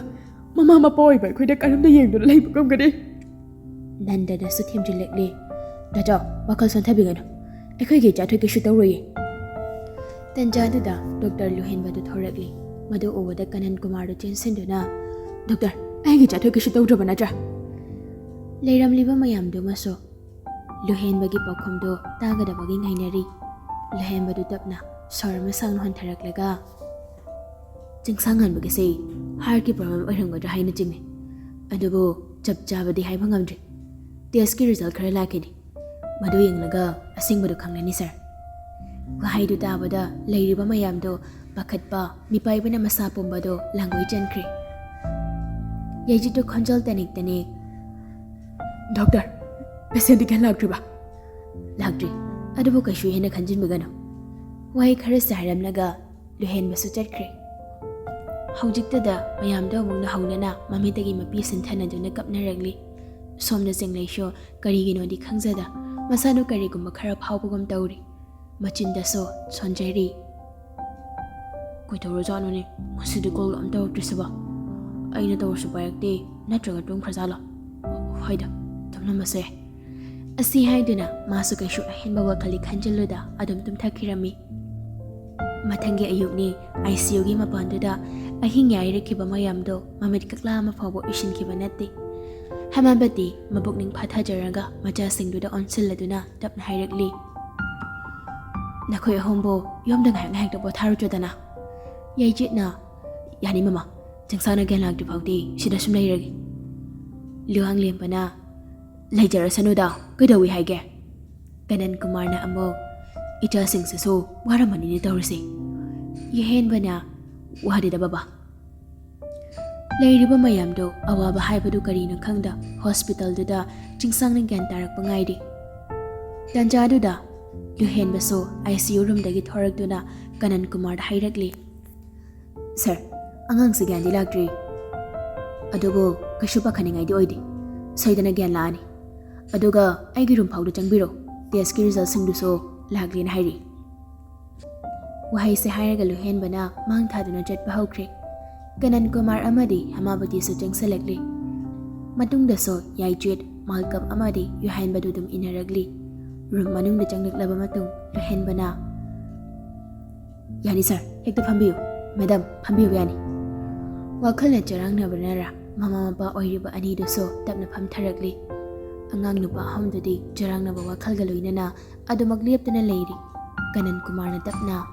ꯃꯃꯥ ꯃꯄꯥ ꯑꯣꯏꯕ ꯑꯩꯈꯣꯏꯗ ꯀꯔꯝꯅ ꯌꯦꯡꯗꯨꯅ ꯂꯩꯕ ꯉꯝꯒꯅꯤ?" ꯅꯟꯗꯅꯁꯨ ꯊꯦꯝꯖꯤꯜꯂꯛꯂꯤ꯫ "ꯇꯥꯆꯧ, ꯋꯥꯈꯜ ꯁꯣꯟꯊꯕꯤꯒꯅꯨ, ꯑꯩꯈꯣꯏꯒꯤ ꯏꯆꯥꯊꯣꯏ ꯀꯩꯁꯨ ꯇꯧꯔꯣꯏꯌꯦ꯫" ꯇꯟꯖꯥꯗꯨꯗ ꯗꯣꯛꯇꯔ ꯂꯨꯍꯦꯟꯕꯗꯨ ꯊꯣꯔꯛꯂꯤ꯫ ꯃꯗꯨ ꯎꯕꯗ ꯀꯥꯅꯟ ꯀꯨꯃꯥꯔꯗꯨ ꯆꯦꯟꯁꯤꯟꯗꯨꯅ, "ꯗꯣꯛꯇꯔ, ꯑꯩꯒꯤ ꯏꯆꯥꯊꯣꯏ ꯀꯩꯁꯨ ꯇꯧꯗ꯭ꯔꯕ ꯅꯠꯇ꯭ꯔꯥ?" ꯂꯩꯔꯝꯂꯤꯕ ꯃꯌꯥꯝꯗꯨꯃꯁꯨ ꯂꯨꯍꯦꯟꯕꯒꯤ ꯄꯥꯎꯈꯨꯝꯗꯨ ꯇꯥꯒꯗꯕꯒꯤ ꯉꯥꯏꯅꯔꯤ꯫ ꯂꯨꯍꯦꯟꯕꯗꯨ ꯇꯞꯅ ꯁꯣꯔ ꯑꯃ ꯁꯥꯡꯅ ꯍꯣꯟꯊꯔꯛꯂꯒ, "ꯆꯤꯡꯁꯥꯡꯍꯟꯕꯒꯤꯁꯦ ꯍꯥꯔꯠꯀꯤ ꯄ꯭ꯔꯣꯕ꯭ꯂꯦꯝ ꯑꯣꯏꯔꯝꯒꯗ꯭ꯔꯥ ꯍꯥꯏꯅ ꯆꯤꯡꯅꯩ, ꯑꯗꯨꯕꯨ ꯆꯞ ꯆꯥꯕꯗꯤ ꯍꯥꯏꯕ ꯉꯝꯗ꯭ꯔꯤ꯫ ꯇꯦꯁꯀꯤ ꯔꯤꯖꯜ ꯈꯔ ꯂꯥꯛꯈꯤꯅꯤ, ꯃꯗꯨ ꯌꯦꯡꯂꯒ ꯑꯁꯦꯡꯕꯗꯨ ꯈꯪꯂꯅꯤ, ꯁꯥꯔ꯫" ꯋꯥꯍꯩꯗꯨ ꯇꯥꯕꯗ ꯂꯩꯔꯤꯕ ꯃꯌꯥꯝꯗꯨ ꯄꯥꯈꯠꯄ, ꯃꯤꯄꯥꯏꯕꯅ ꯃꯁꯥ ꯄꯨꯝꯕꯗꯨ ꯂꯥꯡꯒꯣꯏ ꯆꯦꯟꯈ꯭ꯔꯦ꯫ ꯌꯥꯏꯖꯤꯠꯇꯨ ꯈꯣꯟꯖꯦꯜ ꯇꯅꯤꯛ ꯇꯅꯤꯛ, "ꯗꯣꯛꯇꯔ, ꯄꯦꯁꯦꯟꯗꯤ ꯀꯌꯥ ꯂꯥꯛꯇ꯭ꯔꯤꯕ?" "ꯂꯥꯛꯇ꯭ꯔꯤ, ꯑꯗꯨꯕꯨ ꯀꯩꯁꯨ ꯍꯦꯟꯅ ꯈꯟꯖꯤꯟꯕꯤꯒꯅꯨ꯫" ꯋꯥꯍꯩ ꯈꯔꯁꯤ ꯍꯥꯏꯔꯝꯂꯒ ꯂꯨꯍꯦꯟꯕꯁꯨ ꯆꯠꯈ꯭ꯔꯦ꯫ ꯍꯧꯖꯤꯛꯇꯗ ꯃꯌꯥꯝꯗꯣ ꯑꯃꯨꯛ ꯅꯧꯍꯧꯅꯅ ꯃꯃꯤꯠꯇꯒꯤ ꯃꯄꯤ ꯁꯤꯟꯊꯅꯗꯨꯅ ꯀꯞꯅꯔꯛꯂꯤ꯫ ꯁꯣꯝꯗ ꯆꯤꯡꯂꯩꯁꯨ ꯀꯔꯤꯒꯤꯅꯣꯗꯤ ꯈꯪꯖꯗ ꯃꯁꯥꯗꯨ ꯀꯔꯤꯒꯨꯝꯕ ꯈꯔ ꯐꯥꯎꯕꯒꯨꯝ ꯇꯧꯔꯤ꯫ ꯃꯆꯤꯟꯗꯁꯨ ꯁꯣꯟꯖꯔꯤ꯫ "ꯀꯩꯗꯧꯔꯖꯥꯠꯅꯣꯅꯦ? ꯉꯁꯤꯗꯤ ꯀꯣꯜꯒ ꯑꯝ ꯇꯧꯔꯛꯇ꯭ꯔꯤꯁꯤꯕꯣ? ꯑꯩꯅ ꯇꯧꯔꯁꯨ ꯄꯥꯏꯔꯛꯇꯦ꯫ ꯅꯠꯇ꯭ꯔꯒ ꯇꯨꯝꯈ꯭ꯔꯖꯥꯠꯂꯣ? ꯍꯣꯏꯗ, ꯇꯨꯝꯂꯝꯕꯁꯨ ꯌꯥꯏ"꯫ ꯑꯁꯤ ꯍꯥꯏꯗꯨꯅ ꯃꯥꯁꯨ ꯀꯩꯁꯨ ꯑꯍꯦꯟꯕ ꯋꯥꯈꯜꯗꯤ ꯈꯟꯖꯤꯜꯂꯨꯗ ꯑꯗꯨꯝ ꯇꯨꯝꯊꯈꯤꯔꯝꯃꯤ꯫ ꯃꯊꯪꯒꯤ ꯑꯌꯨꯛꯅꯤ꯫ ꯑꯥꯏ ꯁꯤ ꯌꯨꯒꯤ ꯃꯄꯥꯟꯗꯨꯗ ꯑꯍꯤꯡ ꯌꯥꯏꯔꯛꯈꯤꯕ ꯃꯌꯥꯝꯗꯣ ꯃꯃꯤꯠ ꯀꯛꯂꯥ ꯑꯃ ꯐꯥꯎꯕ ꯎꯏꯁꯤꯟꯈꯤꯕ ꯅꯠꯇꯦ꯫ ꯍꯦꯃꯥꯕꯇꯤ ꯃꯕꯨꯛꯅꯤꯡ ꯐꯥꯊꯖꯔꯒ ꯃꯆꯥꯁꯤꯡꯗꯨꯗ ꯑꯣꯟꯁꯤꯜꯂꯗꯨꯅ ꯇꯞꯅ ꯍꯥꯏꯔꯛꯂꯤ, "ꯅꯈꯣꯏ ꯑꯍꯨꯝꯕꯨ ꯌꯨꯝꯗ ꯉꯥꯏꯍꯥꯛ ꯉꯥꯏꯍꯥꯛꯇ ꯄꯣꯊꯥꯔꯨꯆꯣꯗꯅ"꯫ ꯌꯥꯏꯖꯤꯠꯅ, "ꯌꯥꯅꯤ ꯃꯃꯥ, ꯆꯤꯡꯁꯥꯡꯅ ꯒ꯭ꯌꯥꯟ ꯂꯥꯛꯇ꯭ꯔꯤ ꯐꯥꯎꯗꯤ ꯁꯤꯗ ꯁꯨꯝ ꯂꯩꯔꯒꯦ"꯫ ꯂꯨꯍꯥꯡꯂꯦꯝꯕꯅ, "ꯂꯩꯖꯔꯁꯅꯨꯗ, ꯀꯩꯗꯧꯏ ꯍꯥꯏꯒꯦ?" ꯀꯅꯟ ꯀꯨꯃꯥꯔꯅ ꯑꯃꯨꯛ, "ꯏꯆꯥꯁꯤꯡꯁꯤꯁꯨ ꯋꯥꯔꯝꯃꯅꯤꯅꯦ ꯇꯧꯔꯤꯁꯦ"꯫ ꯌꯨꯍꯦꯟꯕꯅ, "ꯋꯥꯗꯦꯗ ꯕꯕꯥ"꯫ ꯂꯩꯔꯤꯕ ꯃꯌꯥꯝꯗꯣ ꯑꯋꯥꯕ ꯍꯥꯏꯕꯗꯨ ꯀꯔꯤꯅꯣ ꯈꯪꯗ ꯍꯣꯁꯄꯤꯇꯥꯜꯗꯨꯗ ꯆꯤꯡꯁꯥꯡꯅ ꯒ꯭ꯌꯥꯟ ꯇꯥꯔꯛꯄ ꯉꯥꯏꯔꯤ꯫ ꯇꯥꯟꯖꯥꯗꯨꯗ ꯂꯨꯍꯦꯟꯕꯁꯨ ꯑꯥꯏ ꯁꯤ ꯌꯨ ꯔꯨꯝꯗꯒꯤ ꯊꯣꯔꯛꯇꯨꯅ ꯀꯅꯟ ꯀꯨꯃꯥꯔꯗ ꯍꯥꯏꯔꯛꯂꯤ, "ꯁꯥꯔ, ꯑꯉꯥꯡꯁꯤ ꯒ꯭ꯌꯥꯟꯗꯤ ꯂꯥꯛꯇ꯭ꯔꯤ, ꯑꯗꯨꯕꯨ ꯀꯩꯁꯨ ꯄꯥꯈꯠꯅꯤꯡꯉꯥꯏꯗꯤ ꯑꯣꯏꯗꯦ꯫ ꯁꯣꯏꯗꯅ ꯒ꯭ꯌꯥꯟ ꯂꯥꯛꯑꯅꯤ꯫ ꯑꯗꯨꯒ ꯑꯩꯒꯤ ꯔꯨꯝ ꯐꯥꯎꯗ ꯆꯪꯕꯤꯔꯣ, ꯇꯦꯁꯀꯤ ꯔꯤꯖꯜꯁꯤꯡꯗꯨꯁꯨ ꯂꯥꯛꯂꯦꯅ ꯍꯥꯏꯔꯤ"꯫ ꯋꯥꯍꯩꯁꯦ ꯍꯥꯏꯔꯒ ꯂꯨꯍꯦꯟꯕꯅ ꯃꯥꯡ ꯊꯥꯗꯨꯅ ꯆꯠꯄ ꯍꯧꯈ꯭ꯔꯦ꯫ ꯀꯅꯟ ꯀꯨꯃꯥꯔ ꯑꯃꯗꯤ ꯍꯦꯃꯥꯕꯇꯤꯁꯨ ꯆꯪꯁꯤꯜꯂꯛꯂꯤ꯫ ꯃꯇꯨꯡꯗꯁꯨ ꯌꯥꯏꯆꯨꯠ, ꯃꯥꯜꯀꯞ ꯑꯃꯗꯤ ꯌꯨꯍꯦꯟꯕꯗꯨ ꯑꯗꯨꯝ ꯏꯟꯅꯔꯛꯂꯤ꯫ ꯔꯨꯝ ꯃꯅꯨꯡꯗ ꯆꯪꯂꯛꯂꯕ ꯃꯇꯨꯡ ꯂꯨꯍꯦꯟꯕꯅ, "ꯌꯥꯅꯤ ꯁꯥꯔ, ꯍꯦꯛꯇ ꯐꯝꯕꯤꯌꯨ꯫ ꯃꯦꯗꯥꯝ, ꯐꯝꯕꯤꯌꯨ ꯌꯥꯅꯤ"꯫ ꯋꯥꯈꯜꯅ ꯆꯔꯥꯡꯅꯕꯅꯔ ꯃꯃꯥ ꯃꯄꯥ ꯑꯣꯏꯔꯤꯕ ꯑꯅꯤꯗꯨꯁꯨ ꯇꯞꯅ ꯐꯝꯊꯔꯛꯂꯤ꯫ ꯑꯉꯥꯡ ꯅꯨꯄꯥ ꯑꯍꯨꯝꯗꯨꯗꯤ ꯆꯔꯥꯡꯅꯕ ꯋꯥꯈꯜꯒ ꯂꯣꯏꯅꯅ ꯑꯗꯨꯃꯛ ꯂꯦꯞꯇꯅ ꯂꯩꯔꯤ꯫ ꯀꯅꯟ ꯀꯨꯃꯥꯔꯅ ꯇꯞꯅ,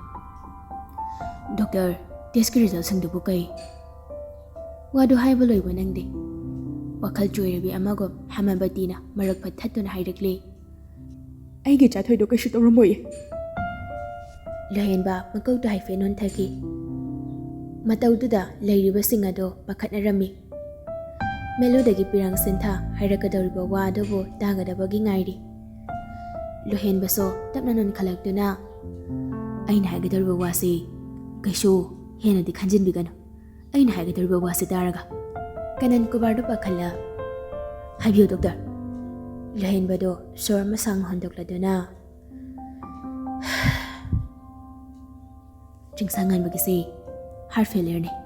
"ꯗꯣꯛꯇꯔ, ꯇꯦꯁꯀꯤ ꯔꯤꯖꯜꯁꯤꯡꯗꯨꯕꯨ ꯀꯩ?" ꯋꯥꯗꯨ ꯍꯥꯏꯕ ꯂꯣꯏꯕ ꯅꯪꯗꯦ꯫ ꯋꯥꯈꯜ ꯆꯣꯏꯔꯕꯤ ꯑꯃꯒꯨꯝ ꯍꯦꯃꯥꯕꯇꯤꯅ ꯃꯔꯛ ꯐꯠ ꯊꯠꯇꯨꯅ ꯍꯥꯏꯔꯛꯂꯤ, "ꯑꯩꯒꯤ ꯏꯆꯥꯊꯣꯏꯗꯣ ꯀꯩꯁꯨ ꯇꯧꯔꯝꯃꯣꯏꯌꯦ"꯫ ꯂꯨꯍꯦꯟꯕ ꯃꯀꯣꯛꯇ ꯍꯥꯏꯐꯦꯠ ꯅꯣꯟꯊꯈꯤ꯫ ꯃꯇꯧꯗꯨꯗ ꯂꯩꯔꯤꯕꯁꯤꯡ ꯑꯗꯨ ꯄꯥꯈꯠꯅꯔꯝꯃꯤ꯫ ꯃꯦꯂꯨꯗꯒꯤ ꯄꯤꯔꯥꯡ ꯁꯤꯟꯊ ꯍꯥꯏꯔꯛꯀꯗꯧꯔꯤꯕ ꯋꯥ ꯑꯗꯨꯕꯨ ꯇꯥꯒꯗꯕꯒꯤ ꯉꯥꯏꯔꯤ꯫ ꯂꯨꯍꯦꯟꯕꯁꯨ ꯇꯞꯅ ꯅꯣꯟꯈꯠꯂꯛꯇꯨꯅ, "ꯑꯩꯅ ꯍꯥꯏꯒꯗꯧꯔꯤꯕ ꯋꯥꯁꯤ ꯀꯩꯁꯨ ꯍꯦꯟꯅꯗꯤ ꯈꯟꯖꯤꯟꯕꯤꯒꯅꯨ꯫ ꯑꯩꯅ ꯍꯥꯏꯒꯗꯧꯔꯤꯕ ꯋꯥꯁꯤ ꯇꯥꯔꯒ"꯫ ꯀꯅꯟ ꯀꯨꯃꯥꯔꯗꯨ ꯄꯥꯈꯠꯂ, "ꯍꯥꯏꯕꯤꯌꯨ ꯗꯣꯛꯇꯔ"꯫ ꯂꯨꯍꯦꯟꯕꯗꯣ ꯁꯣꯔ ꯑꯃ ꯁꯥꯡꯅ ꯍꯣꯟꯗꯣꯛꯂꯗꯨꯅ, "ꯆꯤꯡꯁꯥꯡ ꯉꯟꯕꯒꯤꯁꯦ heart failure ꯅꯦ꯫